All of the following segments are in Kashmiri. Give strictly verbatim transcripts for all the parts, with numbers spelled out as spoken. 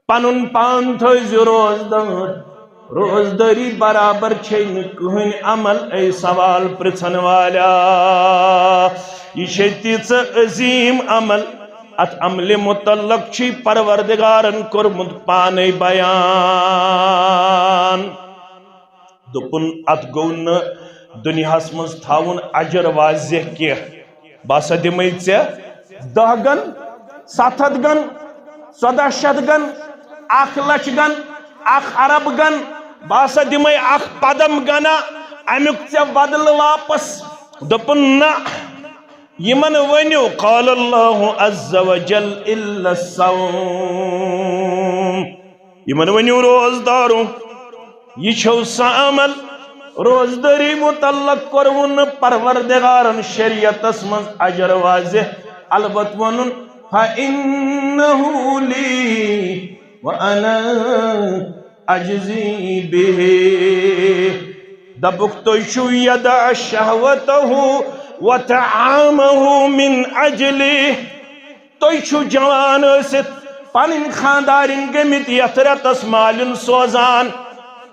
پنُن پان تھٲوزِ روزدار۔ روزدٲری برابر چھے نہٕ کٕہٕنۍ عمل، اے سوال پرژھن والیا۔ یہِ چھے تیٖژ عظیٖم عمل، اتھ عملہِ متعلق چھُے پروردگارن کوٚرمُت پانے بیان۔ دوٚپُن، اتھ گوٚو نہٕ دُنیاہس منٛز تھاوُن اجر واضح کینٛہہ۔ بہٕ ہسا دِمے ژےٚ دَہ گن، ستھ ہتھ گن، ژۄداہ شیٚتھ گن، اکھ لچھ گن، اکھ ارب گن، بہٕ ہسا دِمے اکھ پدم گنا امیُک ژےٚ بدلہٕ واپس۔ دوٚپُن، نہ، یِمن ؤنِو، قال اللہ عز وجل، الا الصوم۔ یِمن ؤنِو، روزدارو، یہِ چھو سا عمل، روزدٲری متعلق کوٚروُن نہٕ پروردگارن شریعتس منٛز اجر واضح، البتہٕ ووٚنُن، فإنه لي وأنا أجزي به۔ دپُکھ، تُہۍ چھِو یدع شہوته وطعامه من اجلی۔ تُہۍ چھِو جوان ٲسِتھ پنٕنۍ خاندارِنۍ گٔمٕتۍ یتھ رٮ۪تس مالِن سوزان۔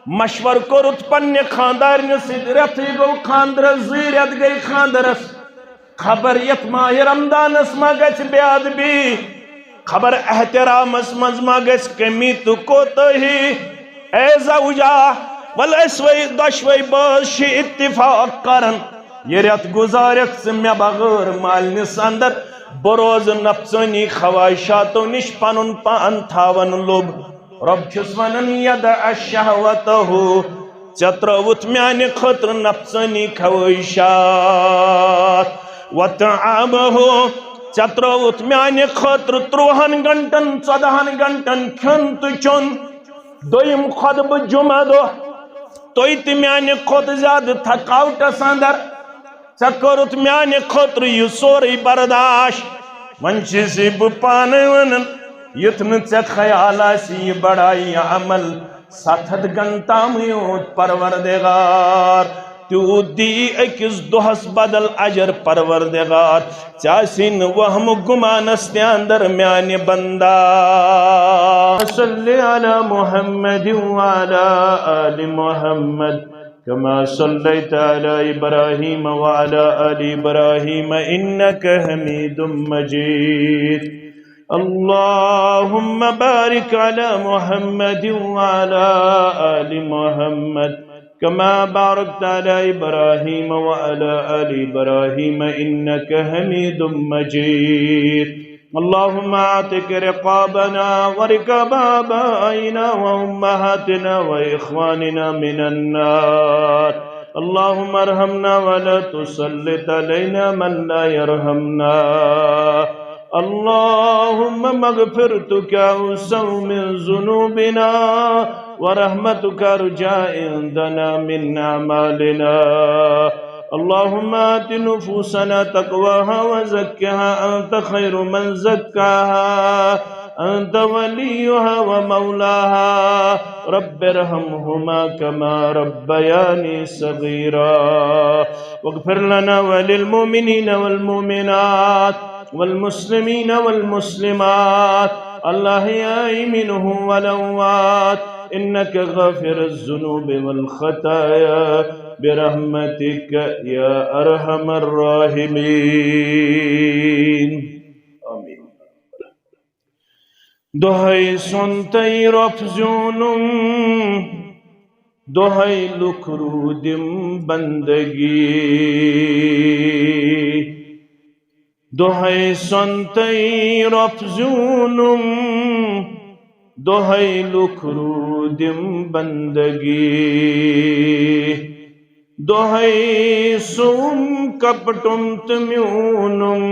مشور کوٚرُتھ پننہِ خاندارنہِ سۭتۍ، رٮ۪تھٕے گوٚو خاندرس، زٕے رٮ۪تھ گٔے خاندرس۔ خبر یتھ ماہِ رمضانس ما گژھِ بے ادبی، خبر احترامس منٛز ما گژھِ کمی تہٕ کوتاہی۔ اے زوجا، ول أسۍ وے دۄشوے بٲژ چھِ اتفاق کران، یہِ رٮ۪تھ گُزارکھ ژٕ مےٚ بغٲر مالنِس اندر، بہٕ روزٕ نفسٲنی خواہشاتو نِش پنُن پان تھاون لوٚب۔ رۄب چھُس ونان، یدع شہوته، ژےٚ ترٲوُتھ میانہِ خٲطرٕ نفسٲنی خواہشات۔ وطعامه، ژےٚ ترٲوُتھ میانہِ خٲطرٕ ترٛوہن گھنٹن، ژۄدہن گھنٹن کھیوٚن تہٕ چیوٚن۔ دوٚیِم خطبہٕ جمعہ دۄہ، تُہۍ تہِ میانہِ کھۄتہٕ زیادٕ تھکاوٹس اندر۔ ژےٚ کوٚرُتھ میانہِ خٲطرٕ یہِ سورُے برداش۔ وۄنۍ چھُسے بہٕ پانَے وَنان، یُتھ نہٕ ژےٚ خیال آسہِ یہِ بڑایہِ عمل ستھ ہتھ گن تامٕے یوت پروردگار، تیوٗت دی أکِس دۄہس بدل اجر پروردگار۔ ژےٚ آسی نہٕ وہمہٕ گُمانس تہِ اندر میانہِ بندا۔ صل علی محمد وعلی آل محمد۔ كما صليت على إبراهيم وعلى آل إبراهيم إنك حميد مجيد. اللهم بارك على محمد وعلى آل محمد كما باركت على إبراهيم وعلى آل إبراهيم إنك حميد مجيد. اللهم اعتق رقابنا ورقاب آبائنا وأمهاتنا وإخواننا من النار. اللهم ارحمنا ولا تسلط علينا من لا يرحمنا. اللهم مغفرتك أوسع من ذنوبنا ورحمتك أرجى عندنا من أعمالنا. اللهم آت نفوسنا تقواها وزكها أنت خير من زكاها أنت وليها ومولاها. رب ارحمهما كما ربياني صغيرا. واغفر لنا وللمؤمنين والمؤمنات والمسلمين والمسلمات الأحياء منهم والأموات إنك غافر الذنوب والخطايا برحمتك يا أرحم الراحمين. آمين. دۄہے سونتَے رۄپھ زیوٗنُم، دۄہے لُکھ روٗدِم بندگی۔ دۄہے سونتَے رۄپھ زیوٗنُم، دۄہے لُکھ روٗدِم بندگی۔ دۄہے سوم کپٹُم تہٕ میوٗنُم۔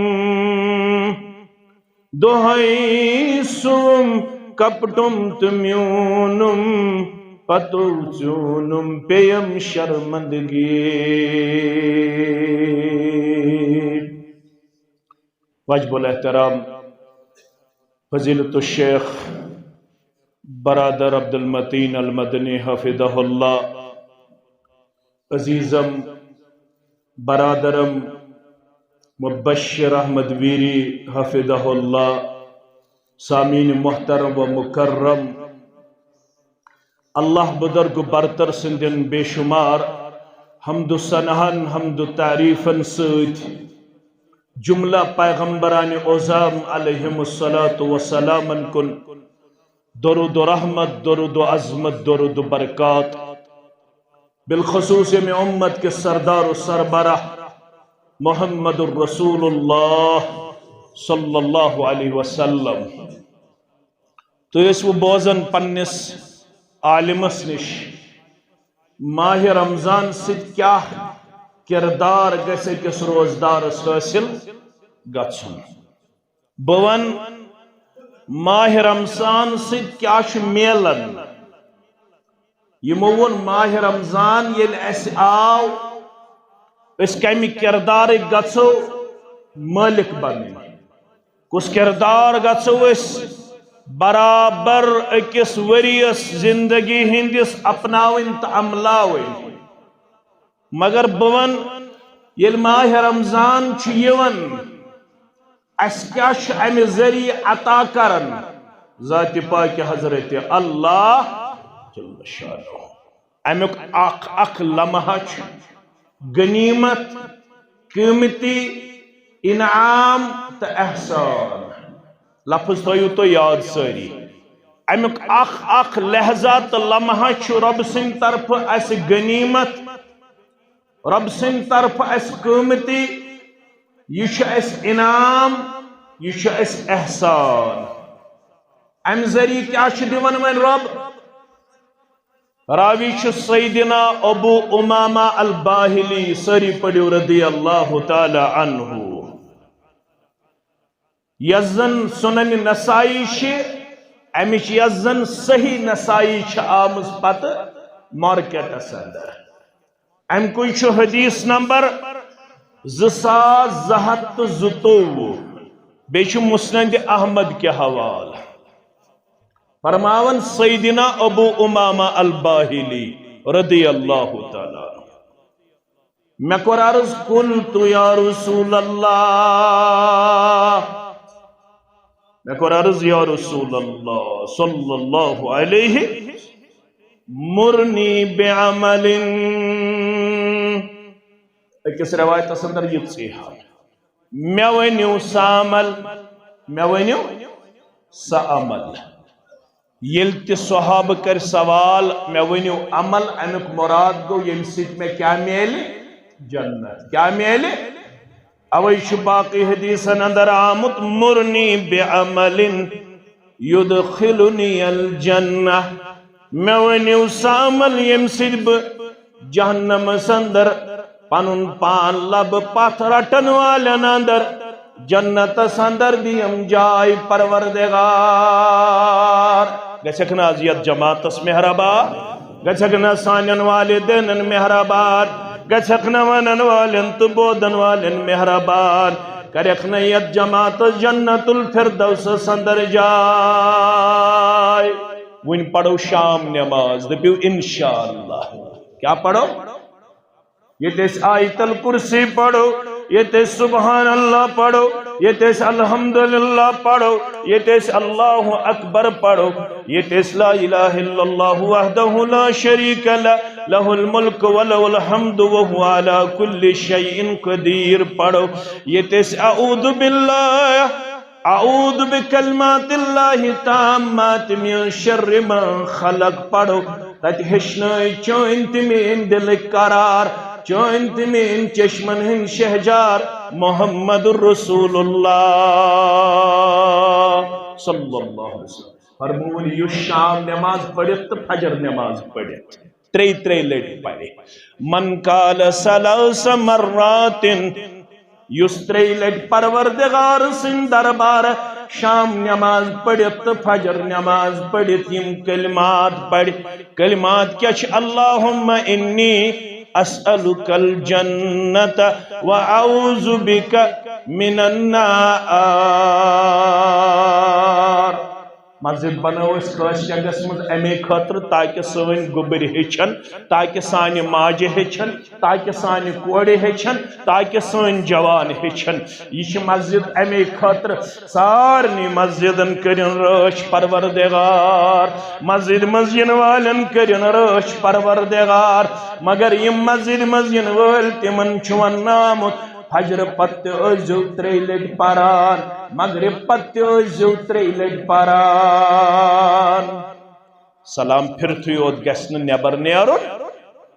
دۄہے سوم کپٹُم تہٕ میوٗنُم، پتو ژیوٗنُم پیٚیم شرمندگی۔ واجب الاحترام فضیلت الشیخ برادر عبدالمتین المدنی حفظہ اللہ، عزیزم برادرم مبشر احمد ویری حفظہ اللہ، سامعین محترم و مکرم، اللہ بزرگ برتر سندین بے شمار حمد و ثناہن، حمد و تعریفن سۭتۍ جملہ پیغمبران عظام علیہم الصلوۃ والسلامن کن درود و رحمت، درود و عظمت، درود و برکات، بالخصوص ییٚمہِ امت کے سردار و سربراہ محمد الرسول اللہ صلی اللہ علیہ وسلم۔ تُہۍ ٲسِو بوزان پننِس عالمس نِش، ماہِ رمضان سۭتۍ کیٛاہ کردار گژھِ أکِس روزدارس حٲصِل گژھُن۔ بہٕ ونہٕ، ماہِ رمضان سۭتۍ کیٛاہ چھُ میلان؟ یِمو ووٚن، ماہِ رمضان ییٚلہِ اَسہِ آو، أسۍ کَمہِ کِردارٕکۍ گژھو مٲلِک بنٕنۍ؟ کُس کِردار گژھو أسۍ برابر أکِس ؤرِیَس زِندگی ہٕنٛدِس اپناوٕنۍ تہٕ عملاوٕنۍ؟ مگر بہٕ وَنہٕ، ییٚلہِ ماہِ رمضان چھُ یِوان، اَسہِ کیٛاہ چھُ اَمہِ ذٔریعہٕ عطا کران؟ ذاتِ پاکہِ حضرت اللہ جل شانہ۔ اَمیُک اکھ اکھ لمحہ چھُ غنیمت، قۭمتی انعام تہٕ احسان۔ لفظ تھٲیِو تُہۍ یاد سٲری۔ اَمیُک اکھ اکھ لحظہ تہٕ لمحہ چھُ رۄب سٕنٛدِ طرفہٕ اَسہِ غنیمت، رۄب سٕنٛدِ طرفہٕ اَسہِ قۭمتی، یہِ چھُ اَسہِ انعام، یہِ چھُ اَسہِ احسان۔ اَمہِ ذٔریعہٕ کیٛاہ چھُ دِوان وۄنۍ رۄب؟ راوی چھُ سیدنا ابو امامہ الباہلی، سٲری پٔرِو رضی اللہ تعالی عنہ۔ یۄس زن سنن نسائی چھِ، امِچ یۄس زن صحیح نسائی چھِ آمٕژ پتہٕ مارکیٹس اندر، امہِ کُے چھُ حدیث نمبر زٕ ساس زٕ ہتھ تہٕ زٕتووُہ، بیٚیہِ چھُ مسند احمد کہِ حوالہٕ۔ فرماوان سیدنا ابو امامہ الباہلی رضی اللہ تعالی عنہ۔ مےٚ کوٚر عرض، قلت یا رسول اللہ، مےٚ کوٚر عرض، یا رسول اللہ صلی اللہ علیہ، مرنی بعمل۔ أکِس روایتس اندر یِژٕے ہن، مےٚ ؤنِو سا عمل، مےٚ ؤنِو سا عمل۔ ییٚلہِ تہِ صحابہٕ کرِ سوال، مےٚ ؤنِو عمل، امیُک مراد گوٚو ییٚمہِ سۭتۍ مےٚ کیٛاہ میلہِ؟ جنت۔ کیٛاہ میلہِ؟ اوے چھُ باقی حدیثن اندر آمُت، مرنی بعمل یدخلنی الجنہ۔ مےٚ ؤنِو سا عمل، ییٚمہِ سۭتۍ بہٕ جہنمس اندر پنُن پان لبہٕ پتھ رٹن والٮ۪ن اندر جنتس اندر دِیم جاے۔ پروردگار، گژھکھ نہ از یتھ جماعتس مہربان؟ گژھکھ نہ سانٮ۪ن والدینن مہربان؟ گژھکھ نہ ونن والٮ۪ن تہٕ بوزن والٮ۪ن مہربان؟ کرکھ نہ یتھ جماعتس جنت الفردوسس اندر جاے؟ وۄنۍ پرو شام نماز، دٔپِو انشاءاللہ۔ کیٛاہ پرو؟ ییٚتہِ أسۍ آیت الکرسی پرو، ییٚتہِ أسۍ سبحان اللہ پرو، ییٚتہِ أسۍ الحمدللہ پرو، ییٚتہِ أسۍ اللہ اکبر پرو، ییٚتہِ أسۍ لا الہ الا اللہ وحدہ لا شریک لہ، لہ الملک و لہ الحمد وہو علی کل شیء قدیر پرو، ییٚتہِ أسۍ اعوذ باللہ، اعوذ بکلمات اللہ التامات من شر ما خلق پرو، تتہِ ہیٚچھنٲے چٲنۍ تہٕ میٲنۍ دلٕکۍ قرار، چٲنۍ تہٕ میٲنۍ چشمن ہٕنٛدۍ شہجار محمد رسول اللہ صلی اللہ علیہ وسلم۔ فرمووُن، یُس شام نماز پٔرِتھ تہٕ فجر نماز پٔرِتھ، ترٛیٚیہِ ترٛیٚیہِ لٹہِ پرِ۔ من قال ثلاث مرات، یُس ترٛیٚیہِ لٹہِ پروردگار سٕنٛدِ دربارٕ شام نماز پٔرِتھ تہٕ فجر نماز پٔرِتھ یِم کلمات پرِ۔ کلمات کیٛاہ چھِ؟ اللہم انی اسألک الجنت و اعوذ بک من النار۔ مسجد بنٲو أسۍ خٲص جگہس منٛز امے خٲطرٕ، تاکہ سٲنۍ گوٚبرۍ ہیٚچھن، تاکہ سانہِ ماجہِ ہیٚچھن، تاکہ سانہِ کورِ ہیٚچھن، تاکہ سٲنۍ جوان ہیٚچھن۔ یہِ چھِ مسجد امے خٲطرٕ۔ سارنٕے مسجدن کٔرِن رٲچھ پروردگار، مسجد منٛز یِنہٕ والٮ۪ن کٔرِن رٲچھ پروردگار۔ مگر یِم مسجد منٛز یِنہٕ وٲلۍ، تِمن چھُ وننہٕ آمُت، فجر پتہٕ تہِ ٲسۍزیو ترٛیٚیہِ لٹہِ پران، مغرب پتہٕ تہِ ٲسۍزیو ترٛیٚیہِ لٹہِ پران۔ سلام پھرتھٕے یوت گژھِ نہٕ نٮ۪بر نیرُن،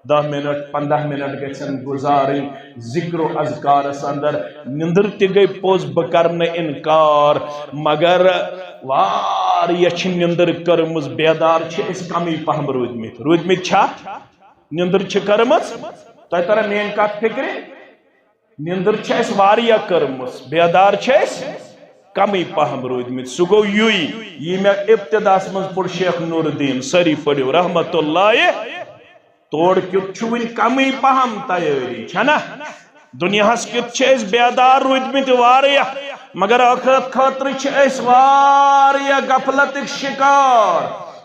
دَہ منٹ، پنٛداہ منٹ گژھن گُزارٕنۍ ذکر و اذکارس اندر۔ نندٕر تہِ گٔے پوٚز، بہٕ کرٕ نہٕ انکار، مگر واریاہ چھِ نندٕر کٔرمٕژ، بیدار چھِ أسۍ کمٕے پہم روٗدمٕتۍ۔ روٗدمٕتۍ چھا؟ نندٕر چھِ کٔرمٕژ؟ تۄہہِ تران میٲنۍ کتھ فکرِ؟ نندٕر چھِ اَسہِ واریاہ کٔرمٕژ، بیدار چھِ أسۍ کمٕے پہم روٗدمٕتۍ۔ سُہ گوٚو یُے، یہِ مےٚ ابتداہس منٛز پوٚر شیخ نور الدین، سٲری پٔرِو رحمت اللہ۔ تور کیُتھ چھُ وٕنہِ کمٕے پہم تیٲری، چھَنا؟ دُنیاہس کیُتھ چھِ أسۍ بیدار روٗدمٕتۍ واریاہ، مگر ٲخرت خٲطرٕ چھِ أسۍ واریاہ غفلتٕکۍ شکار،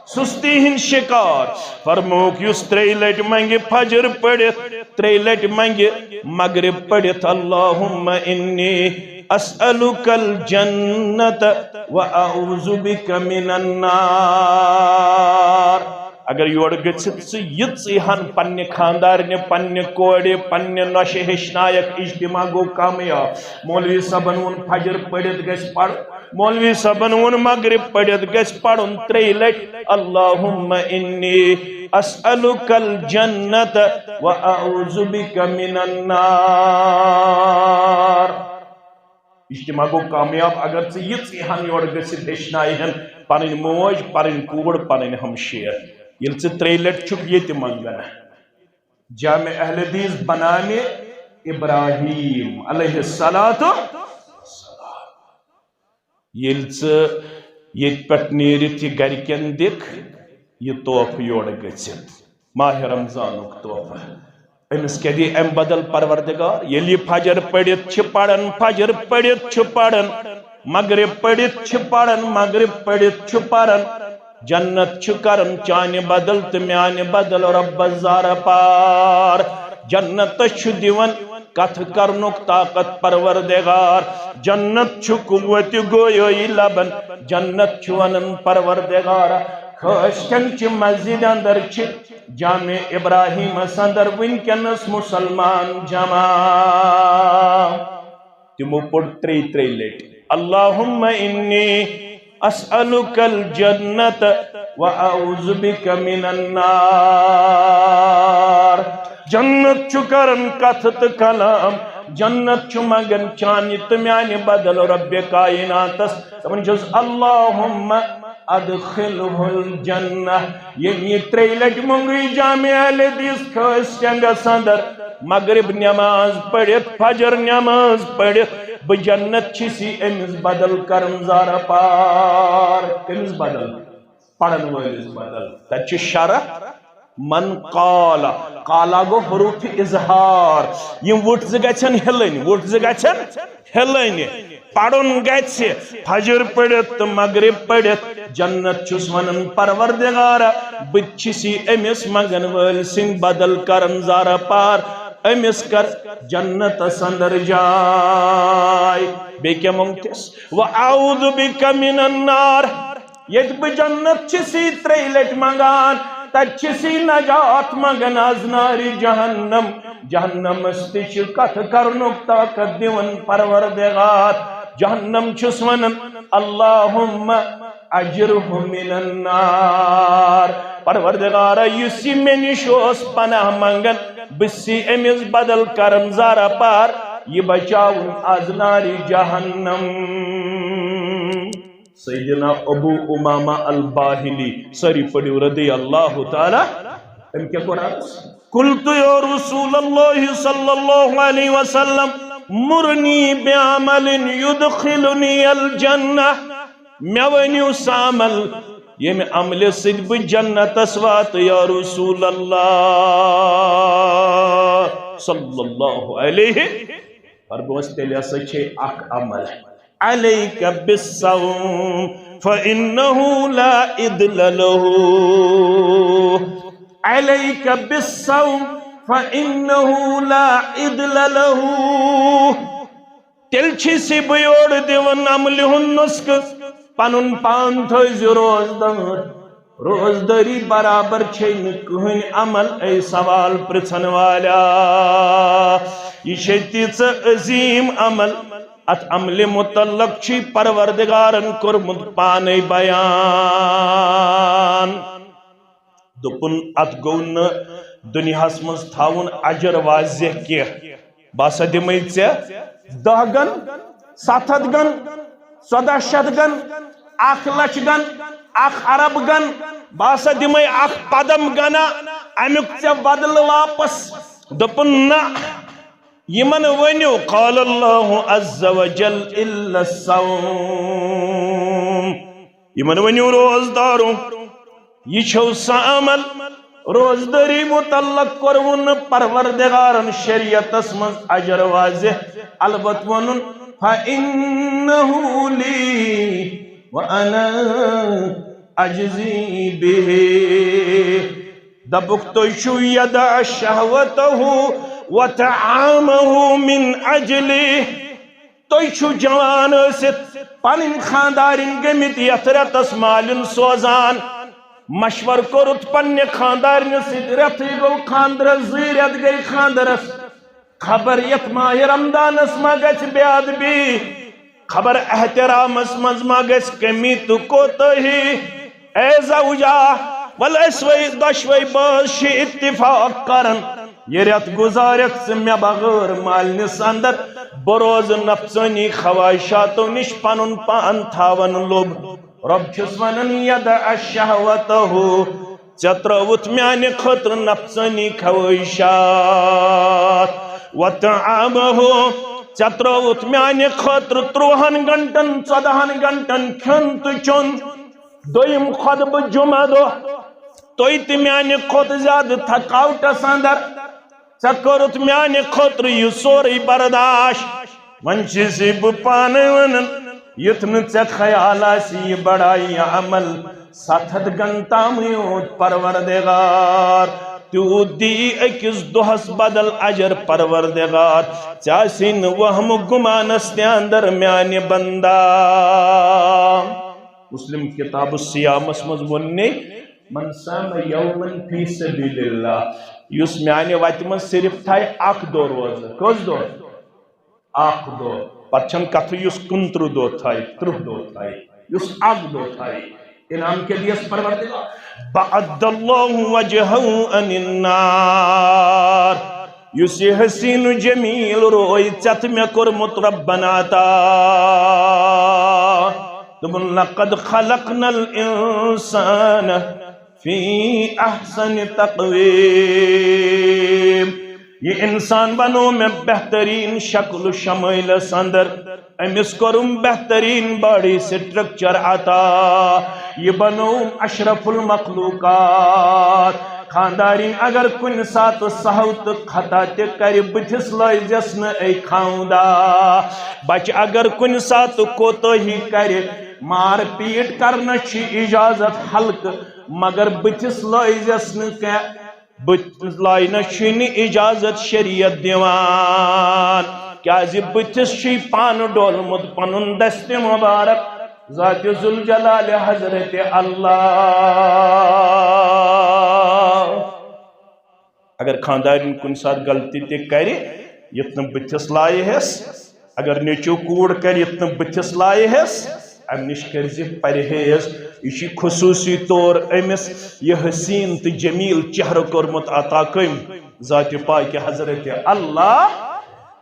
سستی ہٕنٛدۍ شکار۔ فرمووُکھ، یُس ترٛیٚیہِ لٹہِ منگہِ فجر پٔرِتھ، ترٛیٚیہِ لٹہِ منگہِ مغرب پٔرِتھ، اللہم انی اسألک الجنت و اعوذ بک من النار۔ اگر یورٕ گٔژھِتھ ژٕ یِژٕے ہن پننہِ خاندارنہِ، پننہِ کورِ، پننہِ نۄشہِ ہیٚچھنایکھ، اجتماع گوٚو کامیاب۔ مولوی صٲبن ووٚن، فجر پٔرِتھ گژھِ پرُن۔ مولوی صٲبن ووٚن، مغرب پٔرِتھ گژھِ پرُن ترٛیٚیہِ لٹہِ، اللہم انی اسألک الجنت و اعوذ بک من النار۔ اجتماع گوٚو کامیاب۔ اگر ژٕ یِژٕے ہن یورٕ گٔژھِتھ ہیٚچھنایہِ ہن پنٕنۍ موج، پنٕنۍ کوٗر، پنٕنۍ ہمشیر، ییٚلہِ ژٕ ترٛیٚیہِ لٹہِ چھُکھ ییٚتہِ منگان۔ جامع اہل حدیث بنامِ ابراہیم علیہ الصلوۃ۔ ییٚلہِ ژٕ ییٚتہِ پٮ۪ٹھ نیٖرِتھ یہِ گرِکٮ۪ن دِکھ، یہِ تحفہٕ یورٕ گٔژھِتھ، ماہِ رمضانُک تحفہٕ۔ أمِس کیٛاہ دی اَمہِ بدل پروردگار؟ ییٚلہِ یہِ فجر پٔرِتھ چھِ پران، فجر پٔرِتھ چھِ پران، مغرب پٔرِتھ چھِ پران، مغرب پٔرِتھ چھِ پران، جنت چھُ کران چانہِ بدل تہٕ میانہِ بدل رۄبس زارٕ پار۔ جنتس چھُ دِوان کتھٕ کرنُک طاقت پروردگار۔ جنت چھُ قوت گویٲیی لبان۔ جنت چھُ ونان، پروردگارا، خٲص چنچہِ مسجد اندر چھِ جامع ابراہیمس اندر وٕنکیٚنس مسلمان جمع۔ تِمو پوٚر ترٛیٚیہِ ترٛیٚیہِ لٹہِ، اللہم انی اسألک الجنت و اعوذ بک من النار۔ جنت چھُ کران کتھٕ تہٕ کلام، جنت چھُ منگان چانہِ تہٕ میانہِ بدل رب کائناتس۔ دپان چھُس، اللہم ادخلہ الجنہ۔ ییٚمۍ یہِ ترٛیٚیہِ لٹہِ مۄنگٕے جامع اہل حدیث کھٲسۍ چنگس اندر، مغرب نماز پٔرِتھ، فجر نماز پٔرِتھ، بہٕ جنت چھُسی أمِس بدل کرن زارٕ پار۔ کٔمِس بدل؟ پرن وٲلِس بدل۔ تتہِ چھُ شرح، من قال، قال گوٚو حروف اظہار۔ یِم وُٹھ زٕ گژھن ہِلٕنۍ، وُٹھ زٕ گژھن ہِلٕنۍ۔ پرُن گژھِ، فجر پٔرِتھ تہٕ مغرب پٔرِتھ۔ جنت چھُس ونان، پروردگارا، بہٕ تہِ چھُسی أمِس منگن وٲلۍ سٕنٛدۍ بدل کرن زارٕ پار۔ أمِس کر جنتس اندر جاے۔ بیٚیہِ کیٛاہ مۄنگ تِس؟ و اعوذ بک من النار۔ ییٚتہِ بہٕ جنت چھُسی ترٛیٚیہِ لٹہِ منگان، تتہِ چھُسی نجات منگان از نارِ جہنم۔ جہنمس تہِ چھِ کتھٕ کرنُک طاقت دِوان پروردگار۔ جہنم چھُس ونان، اللہم اجرہ من النار۔ پروردگارا، یُس یہِ مےٚ نِش اوس پناہ منگان، بہٕ چھُسی أمِس بدل کران زارٕ پار، یہِ بچاوُن از نارِ جہنم۔ سیدنا ابو امامہ الباہلی، سٲری پٔرِو رضی اللہ تعالیٰ، أمۍ کیٛاہ کوٚر عرض؟ قلت یا رسول اللہ صلی اللہ علیہ وسلم، مرنی بعمل یدخلنی الجنہ۔ مےٚ ؤنِو سُہ عمل، ییٚمہِ عملہِ سۭتۍ بہٕ جنتس واتہٕ، یا رسول اللہ صلی اللہ علیہ۔ فرموس، تیٚلہِ ہسا چھے اکھ عمل۔ عليك بالصوم فإنه لا عدل له. عليك بالصوم فإنه لا عدل له. تیٚلہِ چھُسے بہٕ یورٕ دِوان عملہِ ہُنٛد نُسخہٕ، پنُن پان تھٲوزِ روزدار۔ روزدٲری برابر چھے نہٕ کٕہٕنۍ عمل، اے سوال پرژھن والیا۔ یہِ چھے تیٖژاہ عظیٖم عمل، اتھ عملہِ متعلق چھُے پروردگارن کوٚرمُت پانے بیان۔ دوٚپُن، اتھ گوٚو نہٕ دُنیاہس منٛز تھاوُن اجر واضح کینٛہہ۔ بہٕ ہسا دِمے ژےٚ دَہ گن، ستھ ہتھ گن، ژۄداہ شیٚتھ گن، اکھ لچھ گن، اکھ ارب گن، بہٕ ہسا دِمے اکھ پدم گنا امیُک ژےٚ بدلہٕ واپس۔ دوٚپُن، نہ، یِمن ؤنِو، قال اللہ عز وجل، الا الصوم۔ یِمن ؤنِو، روزدارو، یہِ چھو سُہ عمل، روزدٲری متعلق کوٚروُن پروردگارن شریعتس منٛز اجر واضح، البتہ ووٚنُن، فإنه لي وأنا أجزي به۔ دپُکھ، تُہۍ چھِو یدع شہوتہ وطعامہ من اجلی۔ تُہۍ چھِو جوان ٲسِتھ پنٕنۍ خاندارِنۍ گٔمٕتۍ یتھ رٮ۪تس مالِن سوزان۔ مشور کوٚرُتھ پننہِ خاندارنہِ سۭتۍ، رٮ۪تھٕے گوٚو خاندرس، زٕے رٮ۪تھ گٔے خاندرس۔ خبر یتھ ماہِ رمضانس ما گژھِ بے ادبی، خبر احترامس منٛز ما گژھِ کمی تہٕ کوتاہی۔ اے زوجا، ول أسۍ وے دۄشوے بٲژ چھِ اتفاق کران، یہِ رٮ۪تھ گُزارکھ ژٕ مےٚ بغٲر مالنِس اندر، بہٕ روزٕ نفسٲنی خواہشاتو نِش پنُن پان تھاوان لوٚب۔ رۄب چھُس ونان، یدع شہوتہ، ژےٚ ترٲوُتھ میانہِ خٲطرٕ نفسٲنی خواہشات، وطعامہ، ژےٚ ترٲوُتھ میانہِ خٲطرٕ ترٛوہن گھنٹن، ژۄدہن گھنٹن کھیوٚن تہٕ چیوٚن۔ دوٚیِم خطبہٕ جمعہ دۄہ، تُہۍ تہِ میانہِ کھۄتہٕ زیادٕ تھکاوٹس اندر۔ ژےٚ کوٚرُتھ میانہِ خٲطرٕ یہِ سورُے برداش۔ وۄنۍ چھُسے بہٕ پانے ونان، یُتھ نہٕ ژےٚ خیال آسہِ یہِ بڑایہِ عمل ستھ ہتھ گن تامٕے یوت پروردگار تیوٗت دی أکِس دۄہس بدل اجر پروردگار۔ ژےٚ آسی نہٕ وہمہٕ گُمانس تہِ اندر میانہِ بندا۔ مسلم کتاب الصیامس منٛز ووٚن نے، من صام یوما فی سبیل اللہ، یُس میانہِ وتہِ منٛز صرف تھایہِ اکھ دۄہ روزٕ۔ کٔژ دۄہ؟ اکھ دۄہ۔ پتہٕ چھنہٕ کتھٕے یُس کُنترٕہ دۄہ تھایہِ، ترٕٛہ دۄہ تھایہِ، یُس اکھ دۄہ تھایہِ۔ انعام کیٛاہ دِیس پروردگار؟ بعد اللہ وجہہ عن النار۔ یُس یہِ حسین و جمیل روے ژےٚ تہٕ مےٚ کوٚرمُت ربنا عطا۔ دوٚپُن، لقد خلقنا الانسان فی احسن تقویم۔ یہِ انسان بنوو مےٚ بہترین شکل و شمٲیلس اندر۔ أمِس کوٚرُم بہترین باڈی سٹرکچر عطا، یہِ بنووُم اشرف المخلوقات۔ خاندارِنۍ اگر کُنہِ ساتہٕ سہو تہٕ خطا تہِ کرِ، بٕتھِس لٲیزٮ۪س نہٕ اے خاندا۔ بچہِ اگر کُنہِ ساتہٕ کوتٲہی کرِ، مار پیٖٹ کرنس چھِ اجازت ہلکہٕ، مگر بٕتھِس لٲیزٮ۪س نہٕ کینٛہہ۔ بٕتھِس لاینس چھُے نہٕ اجازت شریعت دِوان، کیازِ بٕتھِس چھُے پانہٕ ڈولمُت پنُن دستِ مبارک ذاتِ ذوالجلال حضرت اللہ۔ اگر خاندارِنۍ کُنہِ ساتہٕ غلطی تہِ کرِ، یُتھ نہٕ بٕتھِس لایہِ ہٮ۪س، اگر نیٚچو کوٗر کرِ یُتھ نہٕ بٕتھِس لایہِ ہٮ۪س، امہِ نِش کٔرزِ پرہیز۔ یہِ چھُ خصوٗصی طور أمِس یہِ حسین تہٕ جمیل چہرٕ کوٚرمُت عطا کٔمۍ؟ ذاتِ پاکہِ حضرت اللہ۔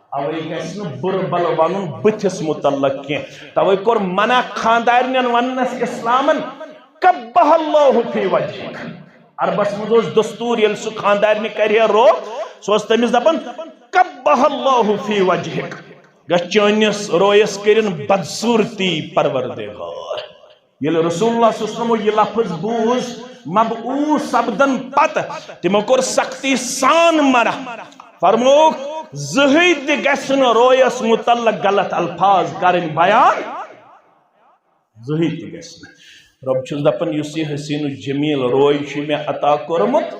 اوے گژھِ نہٕ بُرٕ بلہٕ ونُن بٕتھِس متعلق کینٛہہ۔ توے کوٚر منع خاندارنٮ۪ن وننس اسلامن، قبح اللہ فی وجہک۔ عربس منٛز اوس دستور، ییٚلہِ سُہ خاندارنہِ کرِ ہے روف، سُہ اوس تٔمِس دپان، قبح اللہ فی وجہک۔ گژھِ چٲنِس رویس کٔرِن بدصوٗرتی پروردگار۔ ییٚلہِ رسول اللہ صلی اللہ علیہ وسلمو یہِ لفظ بوٗز، مبعوث سپدن پتہٕ تِمو کوٚر سختی سان منع۔ فرمووُکھ، زٕہٕے تہِ گژھِ نہٕ رویس متعلق غلط الفاظ کرٕنۍ بیان، زٕہٕے تہِ گژھِ نہٕ۔ رۄب چھُس دپان، یُس یہِ حسین الجمیل روے چھُ مےٚ عطا کوٚرمُت،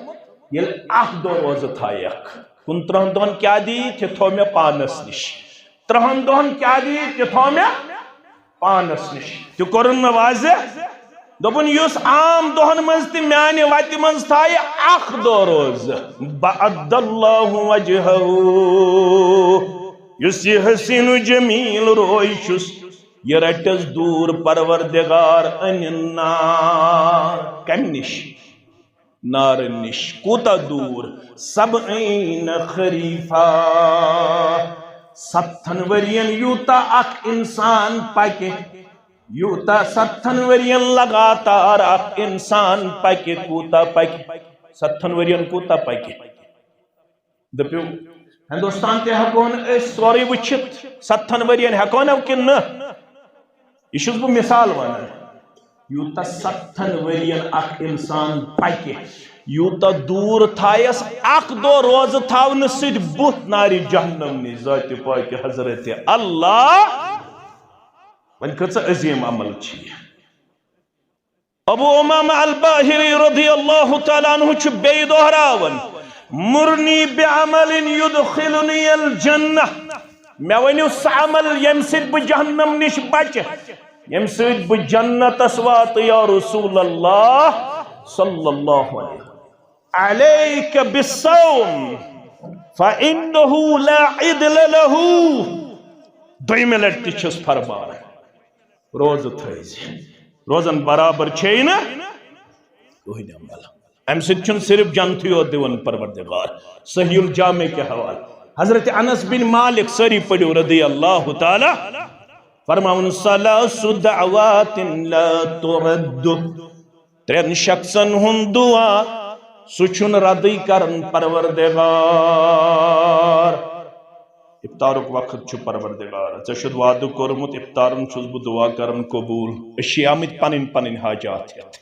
ییٚلہِ اکھ دۄہ روزٕ تھایکھ، کُنترٕہن دۄہن کیٛاہ دِیہِ، تہِ تھوو مےٚ پانس نِش۔ ترٕہن دۄہن کیٛاہ دِیہِ، تہِ تھوو مےٚ پانس نِش۔ تہِ کوٚرُن مےٚ واضح۔ دوٚپُن، یُس عام دۄہن منٛز تہِ میانہِ وتہِ منٛز تھایہِ اکھ دۄہ روزٕ، بعد اللہ وجہہ، یُس یہِ حسین و جمیل روے چھُس، یہِ رٹس دوٗر پروردگار عن النار۔ کمہِ نِش؟ نارٕ نِش۔ کوٗتاہ دوٗر؟ سبعین خریفا۔ ستتھن ؤرین یوٗتاہ اکھ انسان پکہِ، یوٗتاہ ستتھن ؤرین لگاتار اکھ انسان پکہِ، کوٗتاہ پکہِ؟ ستتھن ؤرین کوٗتاہ پکہِ؟ دٔپِو، ہندوستان تہِ ہٮ۪کو نہٕ أسۍ سورُے وٕچھِتھ، ستتھن ؤرین ہٮ۪کو نہ کِنہٕ نہ؟ یہِ چھُس بہٕ مثال ونان۔ یوٗتاہ ستتھن ؤرین اکھ انسان پکہِ، یوٗتاہ دوٗر تھایس اکھ دۄہ روزٕ تھاونہٕ سۭتۍ بُتھ نارِ جہنم نِش ذاتِ پاکہِ حضرت اللہ۔ وۄنۍ کۭژاہ عظیٖم عمل چھِ یہِ۔ ابو امامہ الباہلی رضی اللہ تعالیٰ عنہ چھُ بیٚیہِ دۄہراوان، مرنی بعمل یدخلنی الجنہ، مےٚ ؤنِو سُہ عمل ییٚمہِ سۭتۍ بہٕ جہنم نِش بچہٕ، ییٚمہِ سۭتۍ بہٕ جنتس واتہٕ، یا رسول اللہ صلی اللہ علیہ وسلم۔ علیک بالصوم فانہ لا عدل لہ۔ دوٚیمہِ لٹہِ تہِ چھُس فرمان، روزٕ تھٲیزِ۔ روزن برابر چھے نہٕ کٕہٕنۍ عمل۔ امہِ سۭتۍ چھُنہٕ صرف جنتھٕے یوت دِوان پروردگار۔ صحیح الجامع کہِ حوالہٕ حضرت انس بن مالک، سٲری پٔرِو، رضی اللہ تعالیٰ، فرماوان، ثلاث دعوات لا ترد۔ ترٛٮ۪ن شخصن ہُنٛد دعا، سُہ چھُنہٕ ردٕے کران پروردگار۔ افطارُک وقت چھُ پروردگار، ژےٚ چھُتھ وعدٕ کوٚرمُت، افطارن چھُس بہٕ دعا کران قبوٗل۔ أسۍ چھِ آمٕتۍ پنٕنۍ پنٕنۍ حاجات ہٮ۪تھ،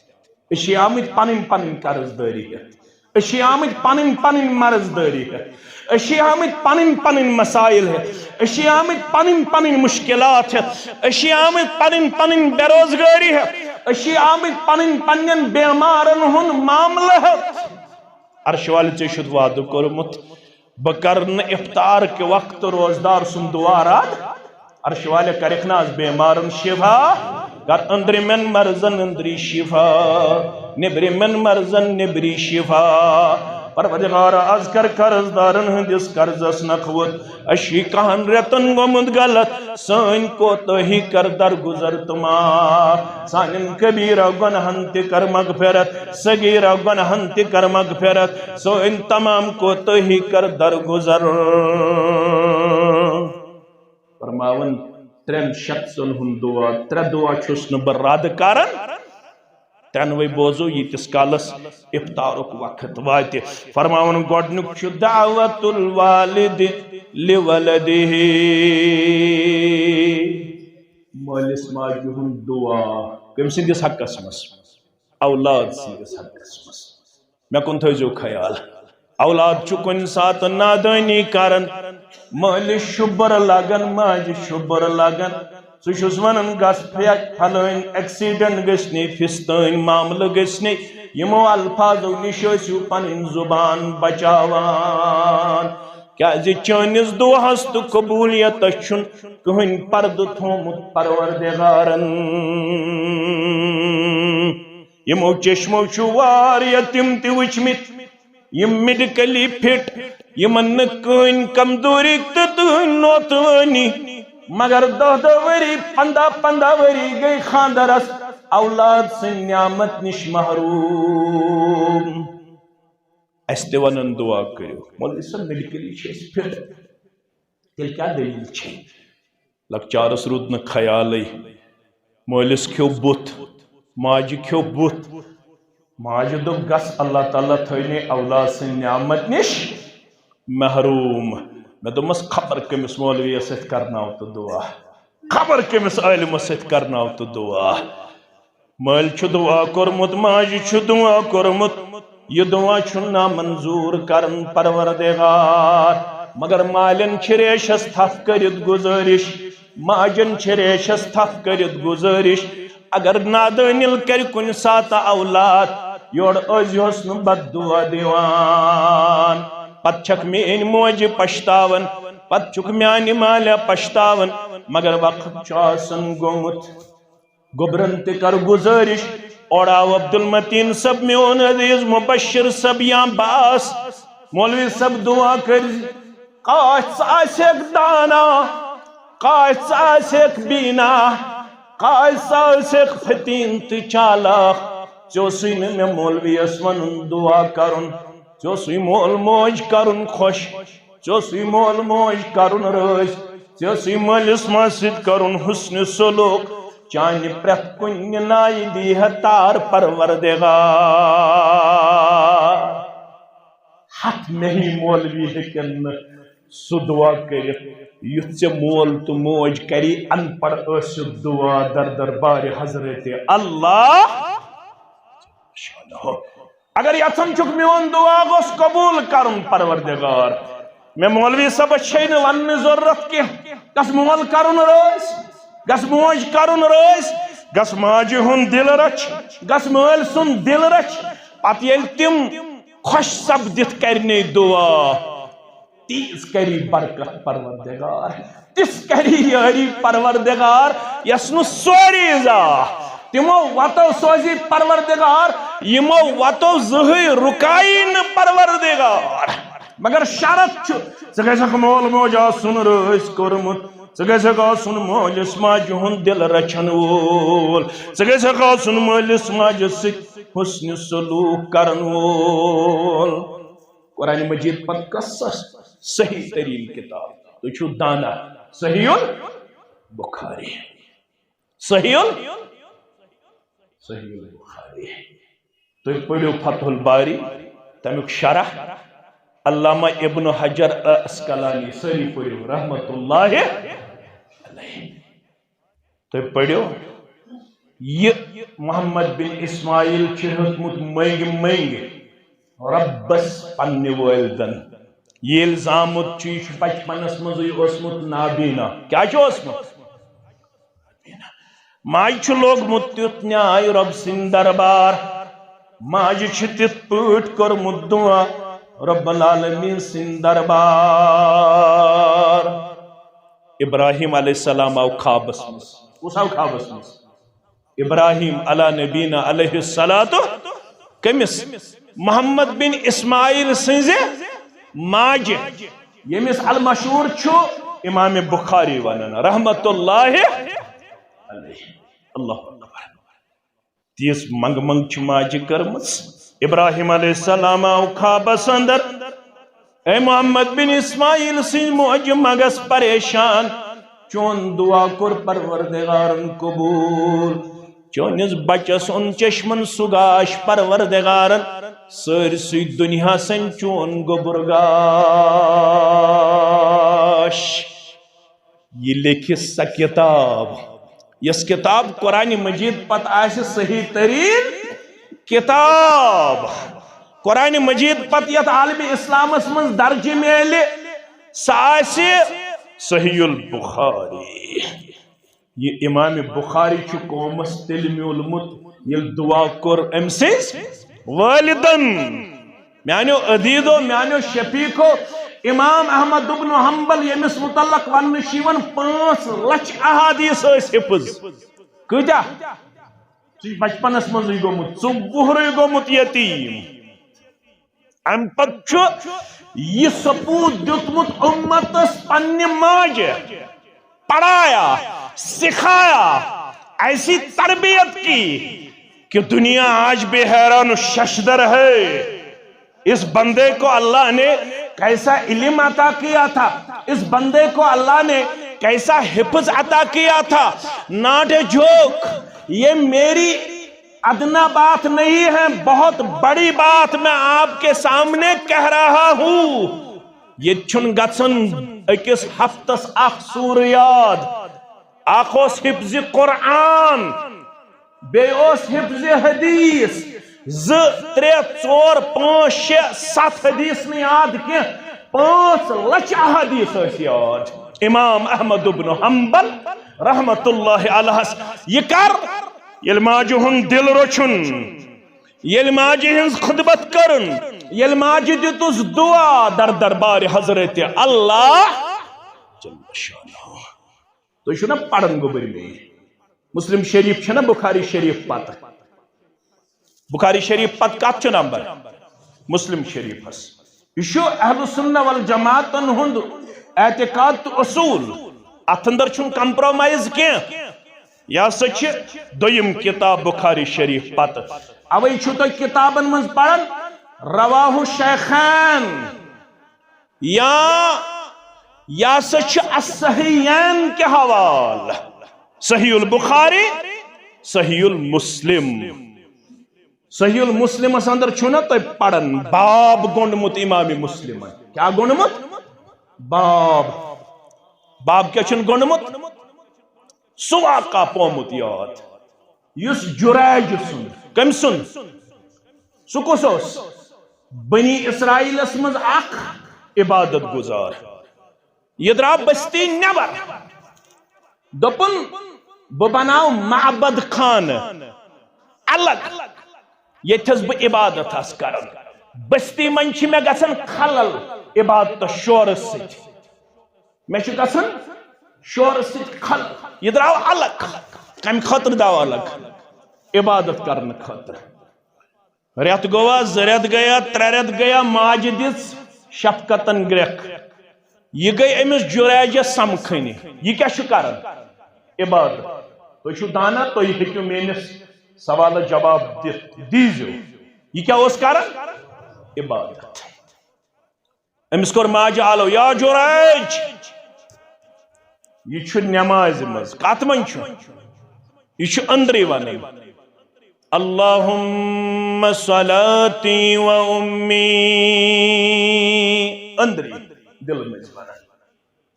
أسۍ چھِ آمٕتۍ پنٕنۍ پنٕنۍ قرض دٲری ہٮ۪تھ، أسۍ چھِ آمٕتۍ پنٕنۍ پنٕنۍ مرض دٲری ہٮ۪تھ، أسۍ چھِ آمٕتۍ پنٕنۍ پنٕنۍ مسائل ہٮ۪تھ، أسۍ چھِ آمٕتۍ پنٕنۍ پنٕنۍ مشکلات ہٮ۪تھ، أسۍ چھِ آمٕتۍ پنٕنۍ پنٕنۍ بے روزگٲری ہٮ۪تھ، أسۍ چھِ آمٕتۍ پنٕنۍ پننٮ۪ن بیمارن ہُنٛد معاملہٕ ہٮ۪تھ۔ عرش والہِ، ژےٚ چھُتھ وعدٕ کوٚرمُت، بہٕ کرٕ نہٕ افطار کہِ وقتہٕ روزدار سُنٛد دعا رد۔ عرش والہِ، کرکھ نہ از بیمارن شفا، کر أنٛدرِمٮ۪ن مرضن أنٛدری شفا، نیٚبرِمٮ۪ن مرضن نیٚبری شفا۔ پروردگار، از کر قرضدارن ہٕنٛدِس قرضس نکھوت۔ اَسہِ چھُ کہن رٮ۪تن گوٚمُت غلط، سٲنۍ کوتٲہی کر درگُزر تہٕ معاف۔ سانٮ۪ن کبیرہ گۄناہن تہِ کر مغفرت، صغیرہ گۄناہن تہِ کر مغفرت، سٲنۍ تمام کوتٲہی کر درگُزر۔ فرماوان، ترٛٮ۪ن شخصن ہُنٛد دعا، ترٛےٚ دعا چھُس نہٕ بہٕ رد کران۔ ترٛٮ۪نوَے بوزو، ییٖتِس کالس افطارُک وقت واتہِ۔ فرماوان، گۄڈٕنیُک چھُ دعوت الوالد لولدہ، مٲلِس ماجہِ ہُنٛد دعا۔ کٔمۍ سٕنٛدِس حقس منٛز؟ اولاد سٕنٛدِس حقس منٛز۔ مےٚ کُن تھٲیزیو خیال۔ اولاد چھُ کُنہِ ساتہٕ نادٲنی کران، مٲلِس چھُ بُرٕ لگان، ماجہِ چھُ بُرٕ لگان۔ سُہ چھُس ونان، گژھ پھرٛکھ، پھلٲنۍ ایکسیڈنٹ گژھِ نے، فستٲنۍ معاملہٕ گژھِ نے۔ یِمو الفاظو نِش ٲسِو پنٕنۍ زُبان بچاوان۔ کیازِ چٲنِس دُعاہس تہٕ قبولیتس چھُنہٕ کٕہٕنۍ پردٕ تھومُت پروردگارن۔ یِمو چشمو چھُ واریاہ تِم تہِ وٕچھمٕتۍ، یِم میڈیکلی فٹ، یِمن نہٕ کٕہٕنۍ کمزوری تہٕ کٕہٕنۍ نوتوٲنی، مگر دَہ دَہ ؤری، پنٛداہ پنٛداہ ؤری گٔے خاندرس، اولاد سٕنٛدِ نعمت نِش محروم۔ اَسہِ تہِ وَنان دُعا کٔرِو، مولوی صٲب، میڈیکلی چھِ أسۍ فٹ، تیٚلہِ کیٛاہ دٔلیٖل چھِ؟ لۄکچارس روٗد نہٕ خیالٕے، مٲلِس کھیوٚو بُتھ، ماجہِ کھیوٚو بُتھ۔ ماجہِ دوٚپ، گژھ، اللہ تعالیٰ تھٲینی اولاد سٕنٛدِ نعمت نِش محروم۔ مےٚ دوٚپمس، خبر کٔمِس مولویس سۭتۍ کرناو تہٕ دُعا، خبر کٔمِس عٲلمس سۭتۍ کرناو تہٕ دُعا۔ مٲلۍ چھُ دُعا کوٚرمُت، ماجہِ چھُ دُعا کوٚرمُت، یہِ دُعا چھُنہٕ نامنظوٗر کران پروردگار۔ مگر مالٮ۪ن چھِ ریشس تھپھ کٔرِتھ گُزٲرِش، ماجن چھِ ریشس تھپھ کٔرِتھ گُزٲرِش، اگر نادٲنِل کرِ کُنہِ ساتہٕ اولاد، یورٕ ٲسۍزِہوس نہٕ بد دُعا دِوان۔ پتہٕ چھکھ میٲنۍ موجہِ پشتاوان، پتہٕ چھُکھ میانہِ مالہِ پشتاوان، مگر وقت چھُ آسان گوٚمُت۔ گوٚبرن تہِ کر گُزٲرِش، اورٕ آو عبدالمتین صٲب، میون عزیز مبشر صٲب یا باس، مولوی صٲب دُعا کٔرۍ زِ، کاش ژٕ آسکھ دانا، کاش ژٕ آسکھ بینا، کاش ژٕ آسکھ فتین تہٕ چالاک۔ ژےٚ اوسُے نہٕ مےٚ مولویس ونُن دُعا کرُن، ژےٚ اوسُے مول موج کرُن خۄش، ژےٚ اوسُے مول موج کرُن رٲضۍ، ژےٚ اوسُے مٲلِس ماجہِ سۭتۍ کرُن حسن سلوک۔ چانہِ پرٛٮ۪تھ کُنہِ نایہِ دی ہے تار پروردگار۔ ہتھ مے ہی مولوی ہیٚکن نہٕ سُہ دُعا کٔرِتھ، یُتھ ژےٚ مول تہٕ موج کری ان پڑھ ٲسِتھ دُعا در دربارِ حضرت اللہ۔ اگر یژھان چھُکھ میون دُعا گوٚژھ قبوٗل کرُن پروردگار، مےٚ مولوی صٲبس چھے نہٕ وننٕچ ضروٗرت کینٛہہ۔ گژھ مول کرُن رٲضۍ، گژھ موج کرُن رٲضۍ، گژھ ماجہِ ہُنٛد دِل رچھ، گژھ مٲلۍ سُنٛد دِل رچھ۔ پتہٕ ییٚلہِ تِم خۄش سپدِتھ کرنے دُعا، تیٖژ کری برکت پروردگار، تِژھ کری یٲری پروردگار، یس نہٕ سورُے زا۔ تِمو وتو سوزی پروردگار، یِمو وتو زٕہٕے رُکایی نہٕ پروردگار۔ مگر شرط چھُ، ژٕ گژھکھ مول موج آسُن رٲضۍ کوٚرمُت، ژٕ گژھکھ آسُن مٲلِس ماجہِ ہُنٛد دِل رچھن وول، ژٕ گژھکھ آسُن مٲلِس ماجہِ سۭتۍ حسن سلوک کرن وول۔ قرآن مجید پتہٕ کۄس صحیح ترین کتاب؟ تُہۍ چھِو دانا۔ صحیح البخاری۔ صحیح ال-، صحیح البخاری۔ تُہۍ پٔرِو فتح الباری، تَمیُک شرح، علامہ ابن حجر عسقلانی، سٲری پٔرِو رحمت اللہ علیہ۔ تُہۍ پٔرِو، یہِ محمد بن اسماعیل چھُ ہیوٚتمُت مٔنٛگۍ مٔنٛگۍ رۄبس پننہِ والدن۔ ییٚلہِ زامُت چھُ، یہِ چھُ بچپنس منٛزٕے اوسمُت نابینا۔ کیٛاہ چھُ اوسمُت؟ ماجہِ چھُ لوگمُت تیُتھ نیاے رۄب سٕنٛدِ دربار، ماجہِ چھُ تِتھ پٲٹھۍ کوٚرمُت دُعا رۄب العالمیٖن سٕنٛدِ دربار۔ ابراہیم علیہ السلام آو خوابس منٛز۔ کُس آو خوابس منٛز؟ ابراہیم علی نبینا علیہ الصلوۃ۔ کٔمِس؟ محمد بن اسماعیل سٕنٛزِ ماجہِ، ییٚمِس المشہور چھُ امام بخاری ونان رحمت اللہ علیہ۔ اللہ اکبر۔ تیٖژ منٛگہٕ منٛگ چھِ ماجہِ کٔرمٕژ۔ ابراہیم علیہ السلام آو خوابس اندر، اے محمد بن اسماعیل سٕنٛز موج، مہ گژھ پریشان، چون دُعا کوٚر پروردگارن قبوٗل، چٲنِس بچس اوٚن چشمن سُہ گاش پروردگارن، سٲرسٕے دُنیاہس أنۍ چون گوٚبُر گاش۔ یہِ لیکھِ سۄ کِتاب، یۄس کِتاب قرآن مجید پتہٕ آسہِ صحیح ترین کِتاب۔ قرآن مجید پتہٕ یتھ عالم اسلامس منٛز درجہِ میلہِ، سۄ آسہِ صحیح البخاری۔ یہِ امام بخاری چھُ قومس تیٚلہِ میوٗلمُت، ییٚلہِ دُعا کوٚر أمۍ سٕنٛز والدن۔ میانیو عزیزو، میانیو شفیقو، امام احمد ابن حنبل، ییٚمِس متعلق وننہٕ چھِ یِوان پانٛژھ لچھ احادیث ٲسۍ حفظ۔ کۭتیاہ؟ سُہ چھُ بچپنس منٛزٕے گوٚمُت، ژوٚوُہرٕے گوٚمُت یتیٖم۔ امہِ پتہٕ چھُ یہِ ثبوت دیُتمُت اُمتس پننہِ ماجہِ، پڑھایا، سکھایا، ایسی تربیت کی کہ دنیا آج بھی حیران و ششدر ہے۔ اس بندے کو اللہ نے کیسا علم عطا کیا تھا، اس بندے کو اللہ نے کیسا حفظ عطا کیا تھا۔ Not a joke، یہ میری ادنا بات نہیں ہے، بہت بڑی بات میں آپ کے سامنے کہہ رہا ہوں۔ ییٚتہِ چھُنہٕ گژھان أکِس ہفتس اکھ سورہ یاد، اکھ اوس حفظ قرآن، بیٚیہِ اوس حفظ حدیث، زٕ، ترٛےٚ، ژور، پانٛژھ، شےٚ، ستھ حدیث نہٕ یاد کینٛہہ، پانٛژھ لچھ احادیث ٲسۍ یاد۔ امام احمد ابن حنبل رحمت اللہ علیہس، یہِ کر؟ ییٚلہِ ماجہِ ہُنٛد دِل روٚچھُن، ییٚلہِ ماجہِ ہٕنٛز خدمت کٔرٕن، ییٚلہِ ماجہِ دیُتُس دُعا در دربارِ حضرت اللہ جل شانہ۔ تُہۍ چھِو نا پران گوٚبٕرۍ مے؟ مسلم شریف چھَنا بخاری شریف پتہٕ؟ بخاری شریف پتہٕ کتھ چھُ نمبر؟ مسلم شریفس۔ یہِ چھُ اہل سنہ والجماعتن ہُنٛد اعتقاد تہٕ اصوٗل۔ اتھ اندر چھُنہٕ compromise کینٛہہ۔ یہِ ہسا چھِ دوٚیِم کتاب بخاری شریف پتہٕ۔ اوے چھُو تُہۍ کتابن منٛز پران رواہ شیخین، یا یہِ ہسا چھِ الصحیحین کہِ حوالہٕ، صحیح البخاری، صحیح المسلم۔ صحیح المسلمس اندر چھُو نا تُہۍ پران باب گوٚنڈمُت امام مسلمن۔ کیٛاہ گوٚنڈمُت؟ باب۔ باب کیٛاہ چھُن گوٚنڈمُت؟ سُہ واقعہ پومُت یاد، یُس جُریج سُنٛد۔ کٔمۍ سُنٛد؟ سُہ کُس اوس؟ بنی اسرائیلس منٛز اکھ عبادت گزار۔ یہِ درٛاو بستی نٮ۪بر۔ دوٚپُن، "بہٕ بناو معبد خانہٕ الگ، ییٚتھس بہٕ عبادت آسہٕ کران۔ بستی منٛز چھِ مےٚ گژھان خلل عبادتس شورٕ سۭتۍ۔ مےٚ چھُ گژھان شورٕ سۭتۍ خلل۔" یہِ درٛاو الگ۔ کمہِ خٲطرٕ درٛاو الگ؟ عبادت کرنہٕ خٲطرٕ۔ رٮ۪تھ گوٚوا، زٕ رٮ۪تھ گٔیا، ترٛےٚ رٮ۪تھ گٔیا، ماجہِ دِژ شفقتن گرٛٮ۪کھ۔ یہِ گٔے أمِس جُریجس سمکھٕنہِ۔ یہِ کیٛاہ چھُ کران؟ عبادت۔ تُہۍ چھِو دانا، تُہۍ ہیٚکِو میٲنِس سوالس جواب دِتھ، دیٖزیو۔ یہِ کیٛاہ اوس کران؟ عبادت۔ أمِس کوٚر ماجہِ آلو، "یا جُریج، یہِ چھُ نٮ۪مازِ منٛز۔" کتھ منٛز چھُ؟ یہِ چھُ أنٛدرٕے ونان، "اللہم صلاتی و امی۔" أنٛدرٕے، دِلہٕ مٔنٛزۍ ونان۔